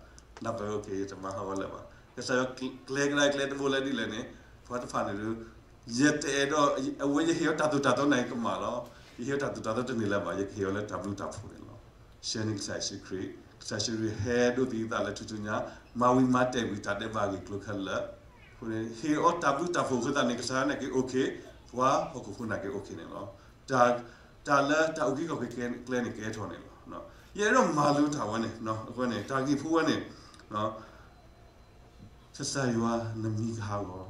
နၢ်ပၢၢ် ယတမၤဟးဂီၤလၢၤဘၣ်. ကစၢ်ယွၤကျဲကဒါကျဲတဘိလၢဒ်လဲၣ်န့ၣ်, ပှၤတဖၣ်န့ၣ်ဒီး ယတအဲၣ်ဒိး, အဝဲယဟ့ၣ်အီၤတၢ်သိၣ်တၢ်သီန့ၣ်ကမၣ်လီၤ. ယဟ့ၣ်အီၤတၢ်သိၣ်တၢ်သီတန့ၢ်လၢၤဘၣ်, ယကဟ့ၣ်အီၤလၢတၢ်ဘျုးတၢ်ဖှိၣ်န့ၣ်လီၤ. ဆှၢန့ၢ်ကစၢ်ယ့ၣ်ၡူးခရံာ်, ကစၢ်ယ့ၣ်ၡူးခရံာ်ဟဲဒိးသံအသးလၢထူၣ်စုညါ, မၤဝံၤမၤတဲာ်ကွံာ်တၢ်ဒဲးဘးအဂ့ၢ်အကျိၤခဲလၢာ်, အဃိန့ၣ် ဟ့ၣ်အီၤတၢ်ဘျုးတၢ်ဖှိၣ်အဃိသတးန့ၣ် ကစၢ်ယွၤန့ၣ်က့ၤ okay, ပှၤဟီၣ်ခိၣ်ဖိန့ၣ်က့ၤ okay န့ၣ်လီၤ. တၢ်, တၢ်လၢတၢ်အုၣ်က့ၤခီၣ်က့ၤကျဲန့ၣ် ကဲထီၣ်န့ၣ်လီၤ. ယအဲၣ်ဒိးမၤလိတၢ်ဝဲန့ၣ်, အဃိန့ၣ် တၢ်ဂ့ၢ်ဖိဝဲန့ၣ် ကစၢ်ယွၤနမံၤကဟးဂီၤ,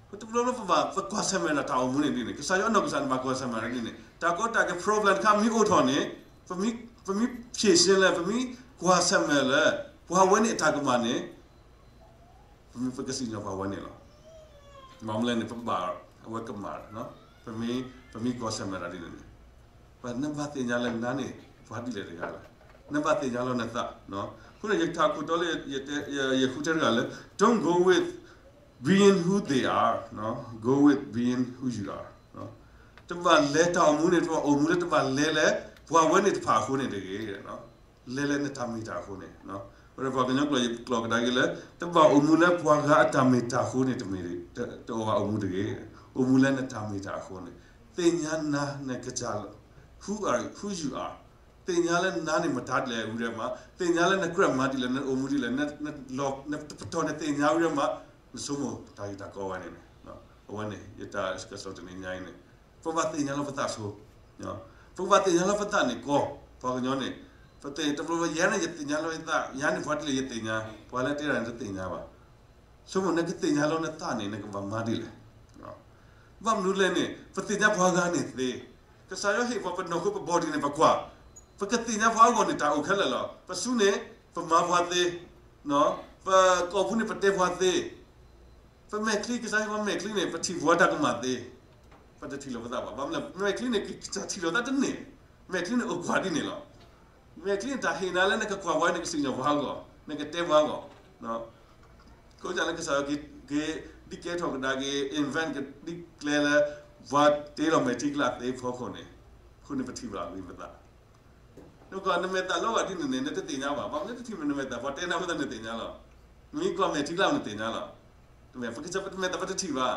ပတဘျီဘျီပဘၣ် ပကွၢ်ဆၢၣ်မဲာ်ဒီးတၢ်အိၣ်မူန့ၣ်ဒ်န့ၣ်, ကစၢ်ယွၤအနီၢ်ကစၢ်န့ၣ် ဘၣ်ကွၢ်ဆၢၣ်မဲာ်ဒ်န့ၣ်, တၢ်ကီတၢ်ခဲ problem တခါမ့ၢ်အိၣ်ထီၣ်န့ၣ်, ပမ့ၢ်ဖြေရှင်းလၢ ပမ့ၢ်ကွၢ်ဆၢၣ်မဲာ်လၢ ပှၤဝဲန့ၣ်အတၢ်ကမၣ်န့ၣ် ပမ့ၢ်ပကစံၣ်ညီၣ်ပှၤဝဲန့ၣ်လီၤ. မ့ၢ်မနုၤလဲၣ်န့ၣ် ပဘၣ်အဝဲကမၣ်, ပမ့ၢ်, ပမ့ၢ်ကွၢ်ဆၢၣ်မဲာ်တၢ်ဒ်န့ၣ်န့ၣ်, နဘၣ်သ့ၣ်ညါလၢနၤန့ၣ် ပှၤဒ်လဲၣ်တဂၤလဲၣ်, နဘၣ်သ့ၣ်ညါလီၤနသး, အဃိန့ၣ် ယတၢ်ခိၣ်တီလၢ ယဃုထၢတဂၤလၢ don't go with being who they are, go with being who you are. တဘၣ်လဲၤတၢ်အိၣ်မူန့ၣ် တဘၣ်အိၣ်မူလၢတဘၣ်လဲၤလၢ ပှၤဝဲန့ၣ်တဖၣ်အဃိန့ၣ်တဂ့ၤ, လဲၤလၢနတၢ်မ့ၢ်တၢ်အဃိန့ၣ်, ဝဲဒၣ်ပှၤကညီကျိာ်ယကျိာ်ကဒါက့ၤလၢ တဘၣ်အိၣ်မူလၢပှၤဂၤအတၢ်မ့ၢ်တၢ်အဃိန့ၣ် တအိၣ်ဘၣ်အိၣ်မူတဂ့ၤ, အိၣ်မူလၢနတၢ်မ့ၢ်တၢ်အဃိန့ၣ်, သ့ၣ်ညါနၤနကစၢ်လီၤ, who are, who you are, သ့ၣ်ညါလၢနၤန့ၣ်မတၤဒ်လဲၣ်ဝံၤဒီးမး, သ့ၣ်ညါလၢနကြၢးမၤဒ်လဲၣ်, နအိၣ်မူဒ်လဲၣ်, နပတီၢ်န့ၣ်သ့ၣ်ညါဝံၤဒီးမး, နဆိကမိၣ်တၢ်ဂ့ၢ်တၢ်ကီဝဲန့ၣ်, အဝဲန့ၣ် ယတၢ်ကစီၣ်တနံၤညါအံၤန့ၣ်, ပဘၣ်သ့ၣ်ညါလီၤပသးဆိ, ပကဘၣ်သ့ၣ်ညါလီၤပသးန့ၣ်ကီ, ပှၤကညီန့ၣ်, ပသ့ၣ်တဘျီဘျီ ယၤန့ၣ်ယသ့ၣ်ညါလီၤယသး, ယၤန့ၣ်ပှၤဒ်လဲၣ်ယသ့ၣ်ညါ, ပှၤလၢတဲတၢ်န့ၣ်တသ့ၣ်ညါဘၣ်. ဆိကမိၣ်နကသ့ၣ်ညါလီၤနသးန့ၣ် နကဘၣ်မၤဒ်လဲၣ်. ဘၣ်မနုၤလဲၣ်န့ၣ် ပသ့ၣ်ညါပှၤဂၤန့ၣ်သ့, ကစၢ်ယွၤဟ့ၣ်ပှၤပနီၢ်ခိပ body န့ၣ် ပကွၢ်, ပကသ့ၣ်ညါပှၤအဂီၢ်န့ၣ် တၢ်အိၣ်ခဲလၢာ်လီၤ. ပစုန့ၣ် ပမၤပှၤသ့, ပကိာ်ပူၤန့ၣ် ပတဲပှၤသ့, ပမဲာ်ချံ ကစၢ်ဟ့ၣ်ပှၤမဲာ်ချံန့ၣ် ပထံၣ်ပှၤတၢ်ကမၣ်သ့, ပတထံၣ်လိာ်ပသးဘၣ်. ဘၣ်မနုၤလဲၣ် မဲာ်ချံန့ၣ် ကစၢ်ထံၣ်လိာ်သးတန့ၢ်, မဲာ်ချံန့ၣ်အိၣ်ကွၢ်ဒ်န့ၣ်လီၤ. မဲာ်ချံန့ၣ် တၢ်ဟ့ၣ်နၤလၢနကကွၢ်ပှၤ နကစံၣ်ညီၣ်ပှၤအဂီၢ်, နကတဲပှၤအဂီၢ်, ကိးကၢ်လၢကစၢ်ယွၤက့ၤဒုးကဲထီၣ်ကဒါက့ၤ invent ကဒ်ကျဲလၢ ပှၤတ့လီၤမဲာ်ထံကျါသ့ဖီခိၣ်န့ၣ်, အဃိန့ၣ်ပထံၣ်ဘၣ်ဝံၤပသး နကွၢ်နမဲာ်သးလီၤဂာ်ဒ်န့ၣ်န့ၣ် နတသ့ၣ်ညါဘၣ်. ဘၣ်မနုၤတထံၣ်မ့ၢ်နမဲာ်သး ပှၤတဲနၤဖိသတးနသ့ၣ်ညါလီၤ. မ့ၢ်ကွၢ်မဲာ်ထံကျါနသ့ၣ်ညါလီၤ. မ့ၢ်ပကစၢ်ပတမဲာ်သးပတထံၣ်ဘၣ်.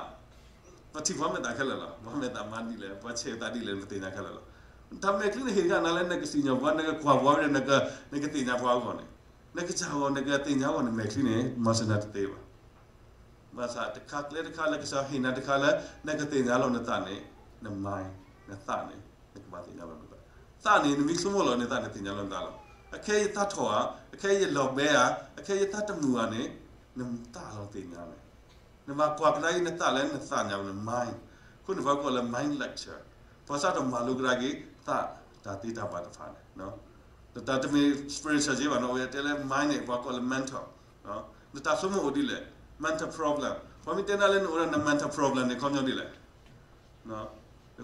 ပထံၣ်ပှၤမဲာ်သးခဲလၢာ်လီၤ. ပှၤမဲာ်သးမၤဒ်လဲၣ် ပှၤဆဲးသးဒ်လဲၣ် ပသ့ၣ်ညါခဲလၢာ်လီၤ. တၢ်မဲာ်ချံန့ၣ်ဟ့ၣ်တခါနၤလၢနကစံၣ်ညီၣ်ပှၤ နကကွၢ်ပှၤဝဲ နကသ့ၣ်ညါပှၤအဂီၢ်န့ၣ်, နကစၢ်အဂီၢ် နကသ့ၣ်ညါအဂီၢ်န့ၣ် မဲာ်ချံန့ၣ် မၤစၢၤနၤတသ့ဘၣ်. ဘၣ်ဆၣ်တခါကျဲတခါလၢကစၢ်ဟ့ၣ်နၤတခါလၢ နကသ့ၣ်ညါလီၤနသးန့ၣ်, န mind, နသးန့ၣ်, နကဘၣ်သ့ၣ်ညါလီၤနသး. သးန့ၣ် နမ့ၢ်ဆိကမိၣ်လီၤနသးန့ၣ် သ့ၣ်ညါလီၤနသးလီၤ. အခဲအံၤယသးထီၣ်ဧါ, အခဲအံၤယလီၤဘဲဧါ, အခဲအံၤယသးတမုာ်ဧါန့ၣ်, နသးလီၤသ့ၣ်ညါန့ၣ်. နဘၣ်ကွၢ်ကဒါက့ၤနသးလၢနသးညါန့ၣ် mind. အဃိန့ၣ်ပှၤကိးလၢ mind lecture. ပှၤစးထီၣ်မၤလိကဒါက့ၤ သးတၢ်သ့တၢ်ဘၣ်တဖၣ်န့ၣ် နတၢ်တမ့ၢ် spiritual က့ဘၣ်နီၤ, ဝဲတဲလၢ mind န့ၣ် ပှၤကိးလၢ mental, နတၢ်ဆိကမိၣ်အိၣ်ဒ်လဲၣ်, mental problem. ပှၤမ့ၢ်တဲနၤလၢနအိၣ်ဒီးန mental problem န့ၣ် ခီပညီဒ်လဲၣ်,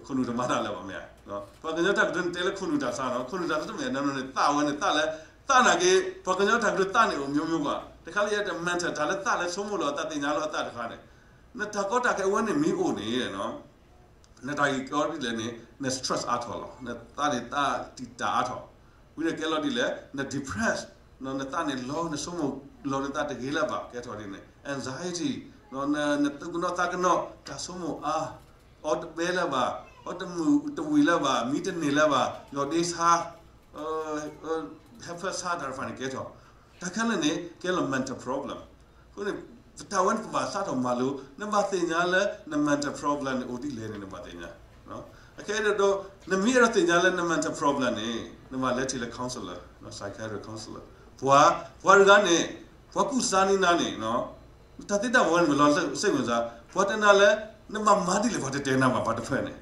ခိၣ်နူာ်တမၤတၢ်လၢၤဘၣ်မ့ၢ်ဧါ. ပှၤကညီတၢ်ကတိၤန့ၣ်တဲလၢခိၣ်နူာ်တၢ်ဆါနီၤ, ခိၣ်နူာ်တၢ်ဆါတမ့ၢ်နီၤန့ၣ် သးဝဲန့ၣ် သးလၢ, သးနာ်က့, ပှၤကညီတၢ်ကတိၤသးန့ၣ်အိၣ် မျိုးမျိုး ကွၢ်, တခါလၢယဲတ mental တၢ်လၢသးလၢဆိကမိၣ်လီၤအသးသ့ၣ်ညါလီၤအသးတခါန့ၣ်, နတၢ်ကီတၢ်ခဲအဝဲန့ၣ်မ့ၢ်အိၣ်န့ၣ် နတၢ်ဂ့ၢ်ကီဒ်လဲၣ်န့ၣ် န stress အါထီၣ်လီၤ, နသးန့ၣ်သးတံာ်တာ်အါထီၣ်, ဝံၤဒီးကဲလီၤဒ်လဲၣ် န depress, နသးန့ၣ်လီၤ နဆိကမိၣ်လီၤနသးတဂ့ၤလၢၤဘၣ် ကဲထီၣ်ဒ်န့ၣ် anxiety, နသူၣ်ကနီၣ်သးကနီၣ် တၢ်ဆိကမိၣ်အါ, အီၣ်တဘဲလၢၤဘၣ်, အီၣ်တမုာ်တဝံၤလၢၤဘၣ်, မံတန့ၢ်လၢၤဘၣ်, ယီၢ်ဒ့ဆါ, ဟဲဖၢဆါ တၢ်တဖၣ်န့ၣ်ကဲထီၣ်, တၢ်ခဲလၢာ်န့ၣ် ကဲလီၤ mental problem. အဃိန့ၣ် တၢ်ဝဲန့ၣ်ပဘၣ်စးထီၣ်မၤလိ, နဘၣ်သ့ၣ်ညါလၢန mental problem န့ၣ် အိၣ်ဒ်လဲၣ်န့ၣ် နဘၣ်သ့ၣ်ညါ. အခဲအံၤဒီး နမ့ၢ်အဲၣ်ဒိးသ့ၣ်ညါလၢန mental problem န့ၣ် နဘၣ်လဲၤထံၣ်လၢ counselor, psychiatric counselor. ပှၤ, ပှၤတဂၤန့ၣ် ပှၤကူၣ်စါန့ၢ်နၤန့ၣ် တၢ်သ့တၢ်ဘၣ်ဝဲန့ၣ် မ့ၢ်လီၤစိတ်ဝင်စား, ပှၤတဲနၤလၢ နဘၣ်မၤဒ်လဲၣ် ပှၤတတဲနၤဘၣ် ပှၤတဖၣ်န့ၣ်.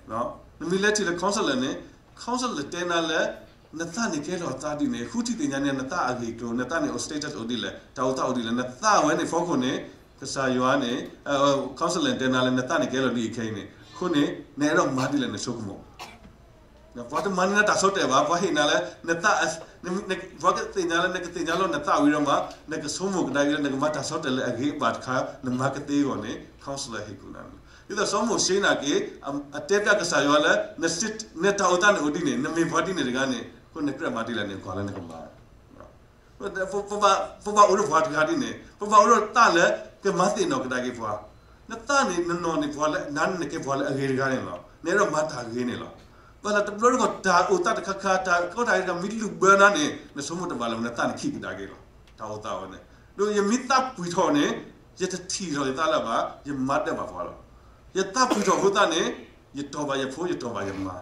နမ့ၢ်လဲၤထံၣ်လၢ counselor န့ၣ် counselor တဲနၤလၢ နသးန့ၣ်ကဲထီၣ်သးဒ်န့ၣ် ဃုထံၣ်သ့ၣ်ညါန့ၢ် နသးအဂ့ၢ်အကျိၤ, နသးန့ၣ်အိၣ် status အိၣ်ဒ်လဲၣ်, တၢ်အိၣ်သးအိၣ်ဒ်လဲၣ်, နသးဝဲန့ၣ်ဖီခိၣ်န့ၣ် ကစၢ်ယွၤန့ၣ် counselor တဲနၤလၢနသးန့ၣ်ကဲလီၤဒ်အံၤခဲအံၤန့ၣ်, အဃိန့ၣ် နအဲၣ်ဒိးမၤဒ်လဲၣ် နဆိကမိၣ် ပှၤတမၤန့ၢ်နၤတၢ်ဆီတလဲဘၣ်, ပှၤဟ့ၣ်နၤလၢ နသး, ပှၤကသ့ၣ်ညါလၢ နကသ့ၣ်ညါလီၤနသးဝံၤဒီးမး နကဆိကမိၣ်ကဒါက့ၤလၢနကမၤတၢ်ဆီတလဲလၢအဂ့ၤအဘၣ်တခါ နမၤကသ့အဂီၢ်န့ၣ် counselor ဟ့ၣ်ကူၣ်နၤန့ၣ်လီၤ. ဒ်သိးစီၤမိၤၡ့နာ်က့ အတဲပျးကစၢ်ယွၤလၢ နစ့, နတၢ်အိၣ်သးန့ၣ်အိၣ်ဒ်န့ၣ်, နမ့ၢ်ပှၤဒ်န့ၣ်တဂၤန့ၣ်, အဃိနကြၢးမၤဒ်လဲၣ်န့ၣ် ကွၢ်လၢနကမၤ ပဘၣ်အိၣ်ဒီးပှၤတဂၤဒ်န့ၣ်, ပဘၣ်အိၣ်ဒီးသးလၢ ကမၤသ့ၣ်နီၣ်ကဒါက့ၤပှၤ, နသးန့ၣ် နနီၢ်န့ၢ်ပှၤလၢ နၤန့ၣ်နကဲပှၤလၢအဂ့ၤတဂၤန့ၣ်လီၤ. နအဲၣ်ဒိးမၤတၢ်ဂ့ၤန့ၣ်လီၤ. ဘၣ်ဆၣ်တဘျီတခီၣ် တၢ်အိၣ်သးတခါခါ တၢ်ကီတၢ်ခဲတခါ မ့ၢ်လုၢ်ဘၢနၤန့ၣ် နဆိကမိၣ်တဘၣ်လၢၤ နသးန့ၣ်ခံးကဒါက့ၤလီၤ. တၢ်အိၣ်သးဝဲန့ၣ်, ဒီးယမ့ၢ်သးပှံၢ်ထီၣ်န့ၣ် ယတထံၣ်ထီၣ်ယသးလၢၤဘၣ်, ယမၤဒၢးဘၣ်ပှၤလီၤ. ယသးပှံၢ်ထီၣ်အဃိသတးန့ၣ် ယတီၢ်ဘၣ်ယဖိ ယတီၢ်ဘၣ်ယမါ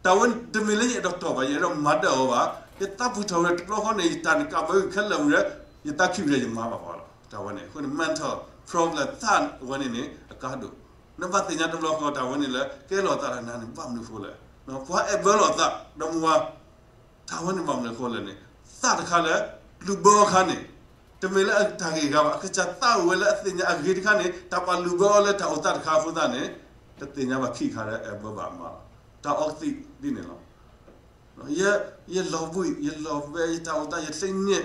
တၢ်ဝဲတမ့ၢ်လၢယအဲၣ်ဒိးတီၢ်ဘၣ် ယအဲၣ်ဒိးမၤဒၢးအီၤဘၣ်, ယသးပှံၢ်ထီၣ်ဝဲတဘျီဃီန့ၣ် ယတၢ်န့ၣ်ကးဘၢခဲလၢာ်ဝံၤဒီး ယသးခံဝံၤဒီးယမၤဘၣ်ပှၤလီၤ. တၢ်ဝဲန့ၣ် အဃိန့ၣ် mental problem သးဝဲန့ၣ်န့ၣ် အကါဒိၣ်, နဘၣ်သ့ၣ်ညါတဘျီဃီတၢ်ဝဲန့ၣ်လၢ ကဲလီၤသးဒီးနၤန့ၣ် ဘၣ်မနုၤအဃိလဲၣ်, ပှၤအဲၣ်ဘၢလီၤသး ဒီမါဝၤ တၢ်ဝဲန့ၣ်ဘၣ်မနုၤအဃိလဲၣ်န့ၣ် သးတခါလၢ လုၢ်ဘၢအခါန့ၣ် တမ့ၢ်လၢအတၢ်ဂ့ၤတဂၤဘၣ်, အကစၢ်သးအိၣ်ဝဲလၢအသ့ၣ်ညါအဂ့ၤတခါန့ၣ် တၢ်ပာ်လုၢ်ဘၢအီၤလၢတၢ်အိၣ်သးတခါအဃိသတးန့ၣ် တသ့ၣ်ညါဘၣ်ခံခါလၢအဲၣ်ဘၢဘၣ်မါလီၤ. တၢ်အီကသံၣ်ဒ်န့ၣ်လီၤ. ယ, ယလီၤဘှံး ယလီၤဘှံး ယတၢ်အိၣ်သး ယသ့ၣ်ညါ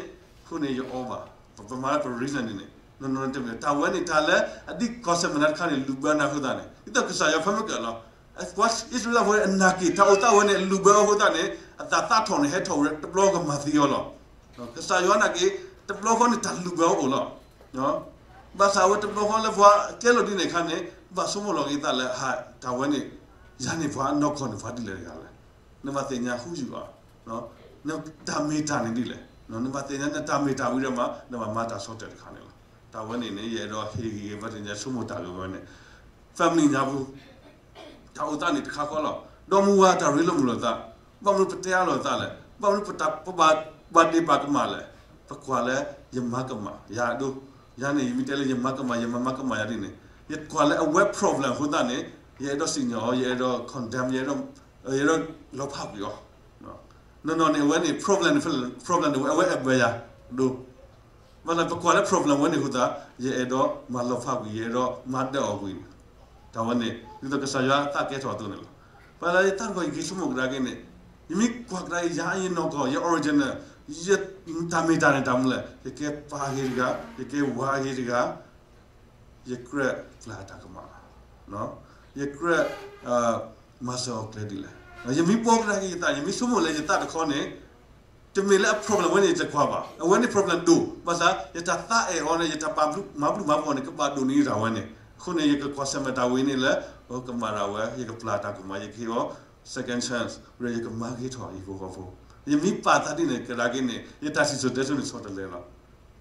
အဃိန့ၣ် ယအီဘၣ်, ပမၤလၢပ reason န့ၣ်န့ၣ် နီၢ်နီၢ်တမ့ၢ် တၢ်ဝဲန့ၣ် တၢ်လၢအဒ်ကွၢ်ဆၢၣ်မဲာ်နၤတခါန့ၣ် လုၢ်ဘၢနၤအဃိသတးန့ၣ် ဒ်သိးကစၢ်ယွၤဖဲမုၢ်ကၢၢ်လီၤ. ပှၤအံၣ်စရ့လးဖိအနာ်က့ၢ် တၢ်အိၣ်သးဝဲန့ၣ် လုၢ်ဘၢအဃိသတးန့ၣ် အတၢ်သးထီၣ်န့ၣ် ဟဲထီၣ်ဝဲတဘျီကမၤသံအီၤလီၤ. ကစၢ်ယွၤနာ်က့ၢ် တဘျီဃီန့ၣ် တၢ်လုၢ်ဘၢအအိၣ်လီၤ. ဘၣ်ဆၣ်ဝဲတဘျီဃီလၢပှၤကဲလီၤဒ်န့ၣ်အခါန့ၣ် ဘၣ်ဆိကမိၣ်လီၤက့ၤသးလၢ ဟး တၢ်ဝဲန့ၣ် ယၤန့ၣ်ပှၤနီၢ်ကီၢ်န့ၣ် ပှၤဒ်လဲၣ်တဂၤလဲၣ်. နဘၣ်သ့ၣ်ညါဃုယုာ်အီၤ, နတၢ်မ့ၢ်တၢ်န့ၣ်ဒ်လဲၣ်. နဘၣ်သ့ၣ်ညါနတၢ်မ့ၢ်တၢ်ဝံၤဒီးမး နဘၣ်မၤတၢ်ဆီတလဲတခါန့ၣ်လီၤ. တၢ်ဝဲန့ၣ်န့ၣ် ယအဲၣ်ဒိးဟ့ၣ်ဂံၢ်ဟ့ၣ်ဘါသ့ၣ်ညါဆိကမိၣ်တၢ်ဂ့ၢ်ဝဲန့ၣ် family ညါပူၤ တၢ်အိၣ်သးန့ၣ်တခါဃီလီၤ. ဒီမါဝၤတၢ်ရ့လိာ်မုာ်လိာ်သး, ဘၣ်မနုၤပတဲအါလိာ်သးလဲၣ်, ဘၣ်မနုၤပတၢ်ပဘၣ်ဒ့ၣ်ဘၣ်ကမၣ်လဲၣ်. ပကွၢ်လၢယမါကမၣ် ယၤအဒိ, ယၤန့ၣ် ယမ့ၢ်တဲလၢယမါကမၣ် ယမါမါကမၣ်ယၤဒ်န့ၣ် ယကွၢ်လၢအဝဲ problem အဃိသတးန့ၣ် ယအဲၣ်ဒိးစံၣ်ညီၣ်အီၤ ယအဲၣ်ဒိး condemn ယအဲၣ်ဒိး ယအဲၣ်ဒိးလီၤဖးကွံာ်အီၤ နီၢ်နီၢ်န့ၣ် အဝဲန့ၣ် problem န့ၣ် problem န့ၣ် အဝဲအဲၣ်ဘၢယၤဒိ, ဘၣ်ဆၣ်ပကွၢ်လၢ problem ဝဲန့ၣ်အဃိသတး ယအဲၣ်ဒိးမၤလီၤဖးကွံာ် ယအဲၣ်ဒိးမၤဒၢးအီၤကွံာ်န့ၣ်, တၢ်ဝဲန့ၣ် ဒ်သိးကစၢ်ယွၤသးကဲထီၣ်အသိးန့ၣ်လီၤ. ပှၤလၢယသးတဂီၢ် ယက့ၤဆိကမိၣ်ကဒါက့ၤန့ၣ်, ယမ့ၢ်ကွၢ်ကဒါက့ၤ ယၤယနီၢ်ကီၢ် ယ original ယတၢ်မ့ၢ်တၢ်န့ၣ် တၢ်မနုၤလဲၣ်, ယကဲပၢ်အဂ့ၤတဂၤ, ယကဲဝၤအဂ့ၤတဂၤ, ယကြၢးပျၢ်တၢ်ကမၣ်လီၤ. ယကြၢး မၤစၢၤအီၤကျဲဒ်လဲၣ်. ယမ့ၢ်ပိာ်ကဒါက့ၤယသး ယမ့ၢ်ဆိကမိၣ်လၢယသးတခီန့ၣ်, တမ့ၢ်လၢအ problem ဝဲန့ၣ် ယတကွၢ်ဘၣ်. အဝဲန့ၣ် problem ဒိၣ်, ဘၣ်ဆၣ် ယတၢ်သးအဲၣ်အီၤန့ၣ် ယတၢ်ပာ်မၤဘျုးမၤဖှိၣ်န့ၣ် ကဘၣ်ဒိၣ်န့ၢ်ယတၢ်ဝဲန့ၣ်. အဃိန့ၣ် ယကကွၢ်ဆၢၣ်မဲာ်တၢ်ဝဲန့ၣ်လၢ ကမၣ်တၢ်ဝဲ ယကပျၢ်တၢ်ကမၣ် ယကဟ့ၣ်အီၤ second chance ဝဲ ယကမၤဂ့ၤထီၣ်ဟံၣ်ဖိဃီဖိ. ယမ့ၢ်ပာ်သးဒ်န့ၣ်ကဒါက့ၤန့ၣ် ယတၢ်စံၣ်စိၤတဲစိၤန့ၣ်ဆီတလဲလီၤ.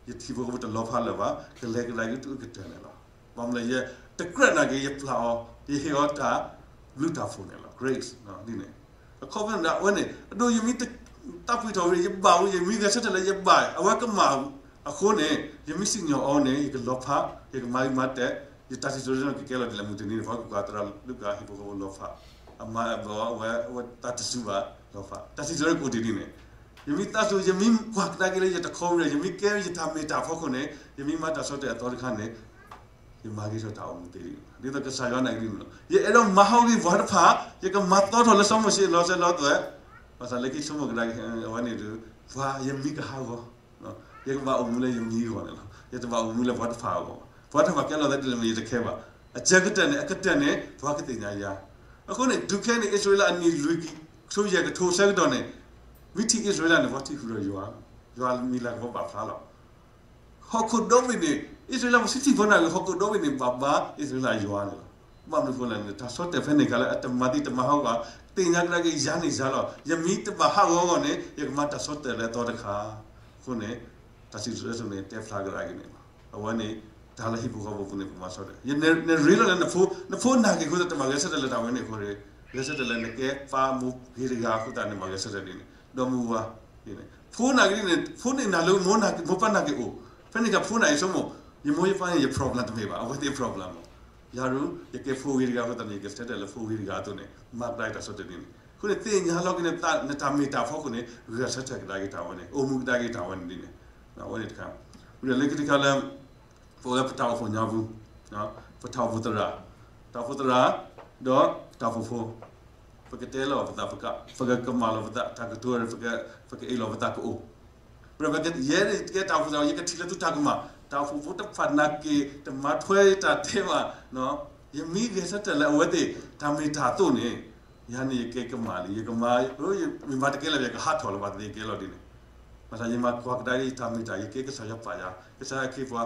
ယဟံၣ်ဖိဃီဖိတလီၤဖးလၢၤဘၣ်, ကလဲၤကဒါက့ၤတုၤအကတၢၢ်န့ၣ်လီၤ. ဘၣ်မနုၤလဲၣ် ယတကြၢးနာ်က့ၤ ယပျၢ်အီၤ, ယဟ့ၣ်အီၤတၢ်ဘျုးတၢ်ဖှိၣ်န့ၣ်လီၤ. Grace ဒ်န့ၣ်. အခီပညီဒၣ်ဝဲန့ၣ် အဒိ ယမ့ၢ်သးပှံၢ်ထီၣ်ဝံၤ ယဘၣ်ဝံၤ ယမ့ၢ်ဂဲၤဆၢထၢၣ်လၢယဘၣ် အဝဲကမၣ်အဃိန့ၣ် ယမ့ၢ်စံၣ်ညီၣ်အီၤန့ၣ် ယကလီၤဖး, ယကမၤဂ့ၤမၤဒၢး, ယတၢ်စံၣ်စိၤတဲစိၤန့ၣ် ကကဲလီၤဒ်လဲၣ် မုၢ်တနံၤန့ၣ် ပှၤကကွၢ်သရၣ်လူၤကၣ် ဟံၣ်ဖိဃီဖိလီၤဖး, အမါအဲၣ်ဘၢအီၤ အဝဲသးတစူၤဘၣ်လီၤဖး, တၢ်စံၣ်စိၤတဲစိၤကအိၣ်တ့ၢ်ဒ်န့ၣ်. ယမ့ၢ်သးစူၤ ယမ့ၢ်ကွၢ်ကဒါက့ၤလၢယတခီဝံၤဒီး ယမ့ၢ်ကဲယတၢ်မ့ၢ်တၢ်ဖီခိၣ်န့ၣ် ယမ့ၢ်မၤတၢ်ဆီတလဲအသီတခါန့ၣ် ယမၤဂ့ၤထီၣ်တၢ်အိၣ်မူသ့ဒ်န့ၣ်လီၤ. ဒ်သိးကစၢ်ယွၤနာ်က့ၤဒ်န့ၣ်လီၤ. ယအဲၣ်ဒိးမၤဟးဂီၤပှၤတဖၣ်, ယကမၤသီထီၣ်လၢစီၤမိၤၡ့လီၤစဲၤလီၤသွဲၣ်, ဘၣ်ဆၣ်လၢခံဆိကမိၣ်ကဒါက့ၤ အဝဲန့ၣ်ဒီး ပှၤယမံကဟးဂီၤ, ယကဘၣ်အိၣ်မူလၢယမံအဂီၢ်န့ၣ်လီၤ. ယတဘၣ်အိၣ်မူလၢပှၤတဖၣ်အဂီၢ်ဘၣ်. ပှၤတဖၣ်ကဲလီၤသးဒ်လဲၣ်မ့ၢ်ယတခဲဘၣ်. အကတၢၢ်ကတၢၢ်န့ၣ် အကတၢၢ်န့ၣ် ပှၤကသ့ၣ်ညါယၤ. အဃိန့ၣ် ဒုးခဲအံၤန့ၣ် အံၣ်စရ့လးအနံၣ်လွံၢ်ကထိယဲၢ်ကထိဆၢကတီၢ်န့ၣ် မ့ၢ်ထံၣ်အံၣ်စရ့လးန့ၣ် ပှၤထံၣ်ဃုာ်ဒီးယွၤ, ယွၤမံၤလၤကပီၤပာ်ဖျါလီၤ. ဟီၣ်ခိၣ်ဒီဘ့ၣ်န့ၣ် အံၣ်စရ့လးဖိဆံးဆံးဖိနာ်က့ၤ ဟီၣ်ခိၣ်ဒီဘ့ၣ်န့ၣ် ဘၣ်ဘါအံၣ်စရ့လးယွၤန့ၣ်လီၤ. ဘၣ်မနုၤအဃိလဲၣ်န့ၣ် တၢ်ဆီၣ်တၢၣ်ဖဲန့ၣ်အခါလၢအတမၤသံတမၤဟးဂီၤဘၣ်, သ့ၣ်ညါကဒါက့ၤယၤန့ၣ်ယၤလီၤ. ယမ့ၢ်တဘၣ်ဟးဂီၤအဂီၢ်န့ၣ် ယကမၤတၢ်ဆီၣ်တၢၣ်လၢအသီတခါ. အဃိန့ၣ် တၢ်စံးထီၣ်ပတြၢၤန့ၣ် တဲဖျါကဒါက့ၤန့ၣ်လီၤ. အဝဲန့ၣ် တၢ်လၢဟံၣ်ဖိဃီဖိပူၤန့ၣ် ပမၤဆီၣ်တၢၣ်, နရ့လိာ်လၢနဖိ, နဖိနာ်က့ၤအဃိသတး တမၤဂဲၤဆၢထၢၣ်လၢတၢ်ဝဲန့ၣ်အဃိန့ၣ်, ဂဲၤဆၢထၢၣ်လၢနကဲပၢ်မိၢ်ဂ့ၤတဂၤအဃိသတးန့ၣ် မၤဂဲၤဆၢထၢၣ်ဒ်န့ၣ်, ဒီမါဝၤ ဖိနာ်က့ၤန့ၣ် ဖိန့ၣ်နၤလၢမိၢ်ပၢ်နာ်က့ၤအိၣ်, ဖဲန့ၣ်အခါဖိနာ်က့ၤဆိကမိၣ် ယမိၢ်ယပၢ်န့ၣ် ယ problem တမ့ၢ်ဘၣ်, အဝဲသ့ၣ် problem လီၤ. ယၤဒုး ယကဲဖိဂ့ၤတဂၤအဃိသတးန့ၣ် ယကဆၢထၢၣ်လၢဖိဂ့ၤတဂၤအသိးန့ၣ် မၤကဒါတၢ်ဆီၣ်တၢၣ်ဒ်န့ၣ်, အဃိန့ၣ် သ့ၣ်ညါလီၤက့ၤန့ၣ် နတၢ်မ့ၢ်တၢ်ဖီခိၣ်န့ၣ် ဂဲၤဆၢထၢၣ်ကဒါက့ၤတၢ်ဝဲန့ၣ် အိၣ်မူကဒါက့ၤတၢ်ဝဲန့ၣ်ဒ်န့ၣ်, အဝဲန့ၣ်တခါ, ဝံၤဒီးလၢခံတခါလၢ ပဝဲလၢပတၢ်အိၣ်ဖှိၣ်ညါပူၤ, ပတၢ်အိၣ်ဖှိၣ်သရၣ်, တၢ်အိၣ်ဖှိၣ်သရၣ်, ဒီးတၢ်အိၣ်ဖှိၣ်ဖိ, ပကတဲလီၤပသး, ပကကမၣ်လီၤပသး, တၢ်ကတိၤ, ပကအ့ၣ်လိာ်ပသးကအိၣ်, ပကယဲန့ၣ်ကဲတၢ်အိၣ်ဖှိၣ်သရၣ် ယကထံၣ်လၢသုတၢ်ကမၣ်, တၢ်အိၣ်ဖှိၣ်ဖိတဖၣ်နာ်က့ၤ တမၤထွဲတၢ်တဲဘၣ်, ယမ့ၢ်ဂဲၤဆၢထၢၣ်လၢအဝဲသ့ၣ် တၢ်မ့ၢ်တၢ်အသိးန့ၣ်, ယၤန့ၣ်ယကဲကမၣ်လံ, ယကမၤ, မ့ၢ်မၤတကဲလၢၤ ယကဟးထီၣ်လၢၤဘၣ်သ့ၣ်ကဲလီၤဒ်န့ၣ်, ဘၣ်ဆၣ်ယမၤကွၢ်ကဒါက့ၤယတၢ်မ့ၢ်တၢ် ယကဲကစၢ်ယွၤပာ်ယၤ, ကစၢ်အခ့အပှၤ,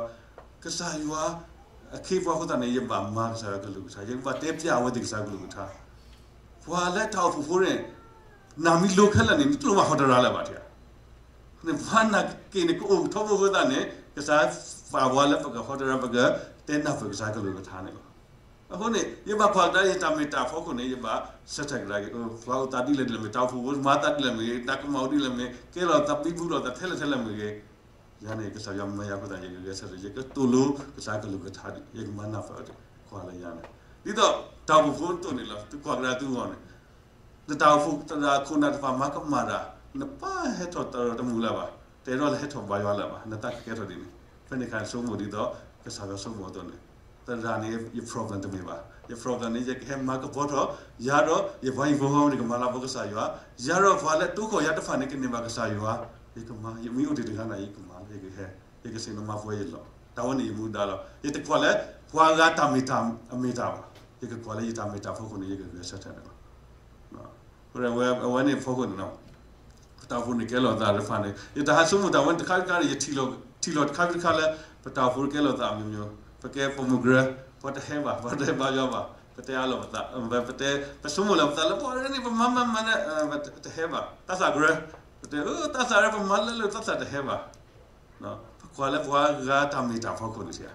ကစၢ်ယွၤအခ့အပှၤအဃိသတးန့ၣ် ယဘၣ်မၤကစၢ်ယွၤကလုၢ်ကထါ, ယကဘၣ်တဲပျးအဝဲသ့ၣ်ကစၢ်ယွၤကလုၢ်ကထါ, ပှၤလၢတၢ်အိၣ်ဖှိၣ်ဖိန့ၣ် နမ့ၢ်လိခဲလၢာ်န့ၣ် နတလိၣ်ဘၣ်ဟီတရါလၢၤဘၣ်ထံၣ်ဧါ, နပှၤနာ်က့ၤန့ၣ် ကအိၣ်ထီဘိအဃိသတးန့ၣ် ကစၢ်ပာ်ပှၤလၢပကဟီတရါ ပကတဲနၢ်ပၢၢ်ကစၢ်ကလုၢ်ကထါန့ၣ်လီၤ. အဃိန့ၣ် ယဘၣ်ကွၢ်ကဒါယတၢ်မ့ၢ်တၢ်ဖီခိၣ်န့ၣ် ယဘၣ်ဆၢထၢၣ်ကဒါက့ၤ ပှၤအိၣ်သးဒ်လဲၣ်ဒ်လဲၣ်မ့ၢ်, တၢ်အိၣ်ဖှိၣ်ဖိမၤသးဒ်လဲၣ်မ့ၢ်ဂ့ၤ, တၢ်ကမၣ်အိၣ်ဒ်လဲၣ်မ့ၢ်, ကဲလီၤသးဘံဘူလီၤသးထဲလဲၣ်ထဲလဲၣ်မ့ၢ်ဂ့ၤ, ယၤန့ၣ် ကစၢ်ယွၤမၤယၤအဃိသတး ယကဂဲၤဆၢထၢၣ်, ယကသိၣ်လိကစၢ်ကလုၢ်ကထါဒ် ယကမၤနၢ်ပၢၢ်အီၤဒ် ကွၢ်လၢယၤန့ၣ်, ဒ်သိးတၢ်အိၣ်ဖှိၣ်ဖိတအိၣ်န့ၣ်လီၤ. သုကွၢ်ကဒါသုဂီၢ်န့ၣ် နတၢ်အိၣ်ဖှိၣ်သရၣ်ခိၣ်နၢ်တဖၣ်မၤကမၣ်တၢ်, နပၢ်ဟဲထီၣ်တၢ်တမုာ်လၢၤဘၣ်, တအဲၣ်ဒိးလၢဟဲထီၣ်ဘါယွၤလၢၤဘၣ်, နသးကကဲထီၣ်ဒ်န့ၣ်, ဖဲန့ၣ်အခါဆိကမိၣ်ဒ်သိး ကစၢ်ယွၤဆိကမိၣ်အသိးန့ၣ်, သရၣ်န့ၣ် ယ problem တမ့ၢ်ဘၣ်, ယ problem န့ၣ် ယကဟဲမၤကပီၤထီၣ်, ယၤဒီးယပှၤဟံၣ်ဖိဃီဖိန့ၣ် ကမၤလၤကပီၤကစၢ်ယွၤ, ယၤဒီးပှၤလၢအတိခီၣ်ယၤတဖၣ်န့ၣ် ကန့ၢ်ဘၣ်ကစၢ်ယွၤ, ယကမၤ, ယမ့ၢ်အိၣ်တ့ၢ်တဂၤန့ၣ် ယကမၤ, ယကဟဲ, ယကစံးမၤပှဲၤယလီၢ်, တၢ်ဝဲန့ၣ်ယမူဒါလီၤ. ယတကွၢ်လၢပှၤဂၤတၢ်မ့ၢ်တၢ်အမ့ၢ်တၢ်ဘၣ်, ယကကွၢ်လၢယတၢ်မ့ၢ်တၢ်ဖီခိၣ်န့ၣ် ယကဂဲၤဆၢထၢၣ်န့ၣ်လီၤ. အဝဲန့ၣ်ဖီခိၣ်န့ၣ်လီၤ. ပတၢ်အိၣ်ဖှိၣ်န့ၣ်ကဲလိာ်သးတဖၣ်န့ၣ် ယတၢ်ဟးဆိကမိၣ်တၢ်ဝဲန့ၣ်တခါတခါန့ၣ် ယထံၣ်လိာ်တခါတခါလၢ ပတၢ်အိၣ်ဖှိၣ်ကဲလိာ်သးအမျိုးမျိုး, ပကဲပိာ်မုၣ်ကရၢ, ပှၤတဟဲဘၣ်, ပှၤတဟဲဘါယွၤဘၣ်, ပတဲအါလိာ်ပသး, ပတဲ, ပဆိကမိၣ်လၢပသးလၢပှၤန့ၣ် ပမၤမၤမၤန့ၣ် တဟဲဘၣ်, သးစၢ်ကရၢ, ပတဲ သးစၢ်ကရၢ ပမၤလၢလၢသးစၢ်တဟဲဘၣ်. ပကွၢ်လၢပှၤဂၤတၢ်မ့ၢ်တၢ်ဖီခိၣ်န့ၣ်ဧါ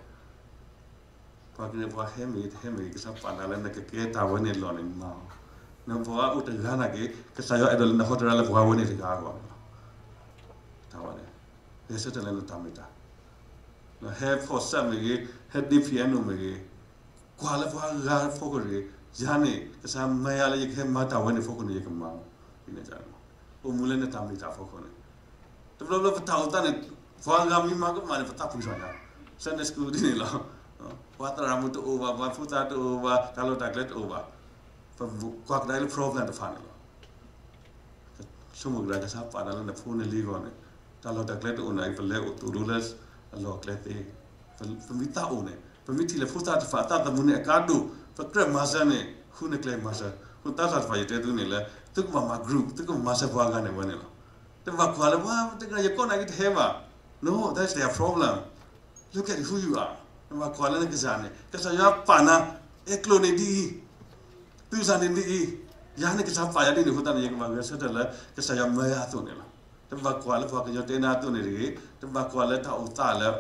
ပှၤကန့ၢ်ပှၤဟဲမ့ၢ်တဟဲမ့ၢ် ကစၢ်ပာ်နၤလၢနကကဲတၢ်ဝဲန့ၣ်လီၢ်န့ၣ်မၤအီၤ, နပှၤအိၣ်တဂၤနာ်က့ ကစၢ်ယွၤအဲၣ်ဒိးလၢနဟီတရါလၢပှၤဝဲန့ၣ်တဂၤအဂီၢ်န့ၣ်လီၤ. တၢ်ဝဲန့ၣ် ဂဲၤဆၢထၢၣ်လၢနတၢ်မ့ၢ်တၢ် ဟဲဖီၣ်စၢ်မ့ၢ်ဂ့ၤ, ဟဲဒ့ piano မ့ၢ်ဂ့ၤ, ကွၢ်လၢပှၤဂၤဖီခိၣ်တဂ့ၤ, ယၤန့ၣ် ကစၢ်မၤယၤလၢယကဟဲမၤတၢ်ဝဲန့ၣ်ဖီခိၣ်န့ၣ် ယကမၤ, အိၣ်မူလၢနတၢ်မ့ၢ်တၢ်ဖီခိၣ်န့ၣ်, တဘျီဘျီပတၢ်အိၣ်သးန့ၣ် ပှၤဂၤမ့ၢ်မၤကမၣ်န့ၣ် ပသးပှံၢ်ထီၣ်ညါ, Sunday school ဒ်န့ၣ်လီၤ. ပှၤသရၣ်မုၣ်တအိၣ်ဘၣ်, ပှၤဖိသၣ်တအိၣ်ဘၣ်, တၢ်လီၢ်တၢ်ကျဲတအိၣ်ဘၣ်, ပကွၢ်ကဒါလၢ problem တဖၣ်န့ၣ်လီၤ. ဆိကမိၣ်ကဒါကစၢ်ပာ်နၤလၢနဖိနလံၤအဂီၢ်န့ၣ်, တၢ်လီၢ်တၢ်ကျဲတအိၣ်န့ၣ် ပလဲၤအိၣ်သိၣ်လိလၢအလီၢ်အကျဲသ့, ပမ့ၢ်သးအိၣ်န့ၣ် ပမ့ၢ်ထံၣ်လၢဖိသၣ်တဖၣ်အသးသမူန့ၣ်အကါဒိၣ်, ပကြၢးမၤစၢၤန့ၣ် ဃုနကျဲမၤစၢၤ, ဃုသးစၢ်တဖၣ်ယတဲသုန့ၣ်လၢ သုကဘၣ်မၤ group, သုကမၤစၢၤပှၤဂၤန့ၣ်ဝဲန့ၣ်လီၤ. တဘၣ်ကွၢ်လၢပှၤတဂၤယကိးနၤက့ၤတဟဲဘၣ်, no, that's their problem. Look at who you are. နဘၣ်ကွၢ်လၢနကစၢ်န့ၣ် ကစၢ်ယွၤပာ်နၤ, အဲၣ်ကျိၤန့ၣ်ဒ်အံၤ, သုသးန့ၣ်ဒ်အံၤ, ယၤန့ၣ်ကစၢ်ပာ်ယၤဒ်န့ၣ်အဃိသတးန့ၣ် ယကဘၣ်ဂဲၤဆၢထၢၣ်လၢ ကစၢ်ယွၤမၤယၤအသိးန့ၣ်လီၤ. တဘၣ်ကွၢ်လၢပှၤကညီတဲနၤအသိးန့ၣ်တဂ့ၤ, တဘၣ်ကွၢ်လၢတၢ်အိၣ်သးလၢ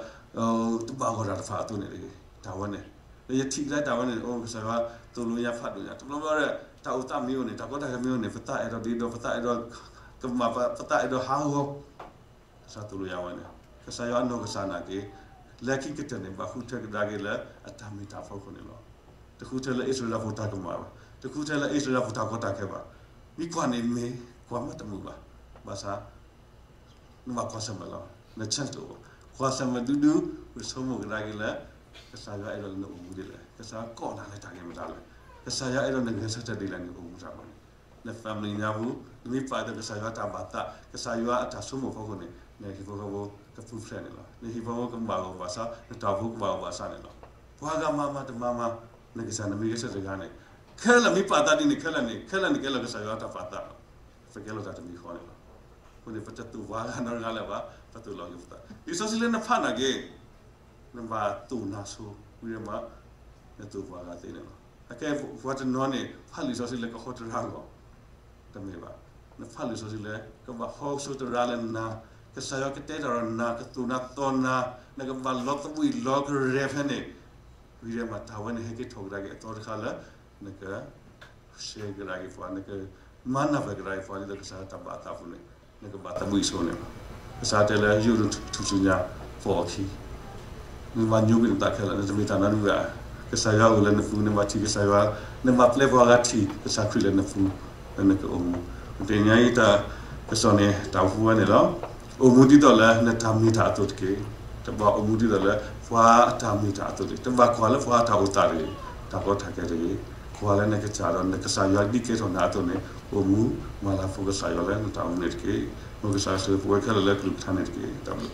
တဘၣ်ဂီၢ်တၢ်တဖၣ်အသိးန့ၣ်တဂ့ၤ, တၢ်ဝဲန့ၣ်, လၢယထံၣ်ကဒါတၢ်ဝဲန့ၣ် အိၣ်ကစၢ်ယွၤသိၣ်လိယၤဖးဒိၣ်ညါ, တဘျီဘျီဒီး တၢ်အိၣ်သးမ့ၢ်အိၣ်န့ၣ် တၢ်ကီတၢ်ခဲမ့ၢ်အိၣ်န့ၣ် ပသးအဲၣ်ဒိးဒ်ဒီး ပသးအဲၣ်ဒိးကမၣ်, ပသးအဲၣ်ဒိးဟးဂီၤ ကစၢ်သိၣ်လိယၤဝဲန့ၣ်, ကစၢ်ယွၤအနီၢ်ကစၢ်နာ်က့ၤ, လၢခံကတၢၢ်န့ၣ် ဘၣ်ဃုထၢကဒါက့ၤလၢအတၢ်မ့ၢ်တၢ်ဖီခိၣ်န့ၣ်လီၤ. တဃုထၢလၢအံၣ်စရ့လးဖိတၢ်ကမၣ်ဘၣ်, တဃုထၢလၢအံၣ်စရ့လးဖိတၢ်ကီတၢ်ခဲဘၣ်, မ့ၢ်ကွၢ်န့ၣ်မ့ၢ်ကွၢ်မးတမုာ်ဘၣ်, ဘၣ်ဆၣ် နဘၣ်ကွၢ်ဆၢၣ်မဲာ်လီၤ, န chance တအိၣ်ဘၣ်, ကွၢ်ဆၢၣ်မဲာ်ဒူဒူ, ပဆိကမိၣ်ကဒါက့ၤလၢ ကစၢ်ယွၤအဲၣ်ဒိးလၢနအိၣ်မူဒ်လဲၣ်, ကစၢ်ယွၤကိးနၤလၢတၢ်ဂ့ၢ်မတၤလဲၣ်, ကစၢ်ယွၤအဲၣ်ဒိးနဂဲၤဆၢထၢၣ်ဒ်လဲၣ်န့ၣ် အိၣ်မူတၢ်ဝဲန့ၣ်, န family ညါပူၤ နမ့ၢ်ပာ်ဒၣ်ကစၢ်ယွၤတၢ်ဘၣ်သး, ကစၢ်ယွၤအတၢ်ဆိကမိၣ်ဖီခိၣ်န့ၣ် နဟံၣ်ဖိဃီဖိကပူၤဖျဲးန့ၣ်လီၤ. နဟံၣ်ဖိဃီဖိကဘၣ်ဂီၢ်ဘၣ်ဆၣ်, နတၢ်အိၣ်ဖှိၣ်ကဘၣ်ဂီၢ်ဘၣ်ဆၣ်န့ၣ်လီၤ. ပှၤဂၤမၤမၤတမၤမၤ, နကစၢ်နမ့ၢ်ဂဲၤဆၢထၢၣ်တဂၤန့ၣ်, ခဲလၢာ်မ့ၢ်ပာ်သးဒ်န့ၣ် ခဲလၢာ်န့ၣ်, ခဲလၢာ်န့ၣ်ကဲလီၤကစၢ်ယွၤတၢ်ပာ်သးလီၤ. ပကဲလီၤတၢ်တမံၤဃီန့ၣ်လီၤ. အဃိန့ၣ် ပတသိၣ်ပှၤဂၤနီတဂၤလၢၤဘၣ်, ပသိၣ်လီၤက့ၤပသး. လံာ်စီဆှံလၢနဖးနာ်က့ၤ နဘၣ်သိၣ်နၤဆိ ဝံၤဒီးမး နသိၣ်ပှၤဂၤသ့န့ၣ်လီၤ. အကဲပှၤတနီၤန့ၣ် ဖးလံာ်စီဆှံလၢကဟီတရါလီၤ. တမ့ၢ်ဘၣ်. နဖးလံာ်စီဆှံလၢ ကဘၣ်ဟီကဆိတရါလၢနၤ, ကစၢ်ယွၤကတဲတၢ်ဒီးနၤ, ကသိၣ်နၤသီနၤ, နကဘၣ်လီၤသဘှံးလီၤကရဲၣ်ဖဲန့ၣ်, ဝံၤဒီးမး တၢ်ဝဲန့ၣ်ဟဲက့ၤထီၣ်ကဒါက့ၤအသီတခါလၢ နက share ကဒါက့ၤပှၤ, နကမၤနၢ်ပၢၢ်ကဒါက့ၤပှၤ ဒ်သိးကစၢ်ယွၤတၢ်ဘၣ်အသးအပူၤန့ၣ် နကဘၣ်သဘှံးဆိန့ၣ်လီၤ. ကစၢ်တဲလၢယိၤဒိၣ်ထူၣ်စုညါ ဖီအခံ နဘၣ်ညိကွံာ်နသးခဲလၢာ်, နတမ့ၢ်တၢ်နီတမံၤဘၣ်. ကစၢ်ယွၤအိၣ်လၢနပူၤ, နဘၣ်ထံၣ်ကစၢ်ယွၤ, နဘၣ်ပျဲပှၤဂၤထံၣ်ကစၢ်ခရံာ်လၢနပူၤ, လၢနကအိၣ်မူ. ပသ့ၣ်ညါအံၤတၢ်ကစီၣ်န့ၣ် တၢ်အိၣ်ဖှိၣ်ဝဲန့ၣ်လီၤ. အိၣ်မူဒ်သိးလၢနတၢ်မ့ၢ်တၢ်အသိးတက့ၢ်. တဘၣ်အိၣ်မူဒ်သိးလၢပှၤအတၢ်မ့ၢ်တၢ်အသိးတက့ၢ်. တဘၣ်ကွၢ်လၢပှၤအတၢ်အိၣ်သးတဂ့ၤ, တၢ်ကီတၢ်ခဲတဂ့ၤ. ကွၢ်လၢနကစၢ်ဒီးနကစၢ်ယွၤဒ်ကဲထီၣ်နၤအသိးန့ၣ် အိၣ်မူမၤလၤကပီၤကစၢ်ယွၤလၢနတၢ်အိၣ်မူန့ၣ်တက့ၢ်. မ်ကစၢ်ဆိၣ်ဂ့ၤပဝဲခဲလၢာ်လၢကလုၢ်ကထါန့ၣ်တက့ၢ်. တၢ်ဘျုး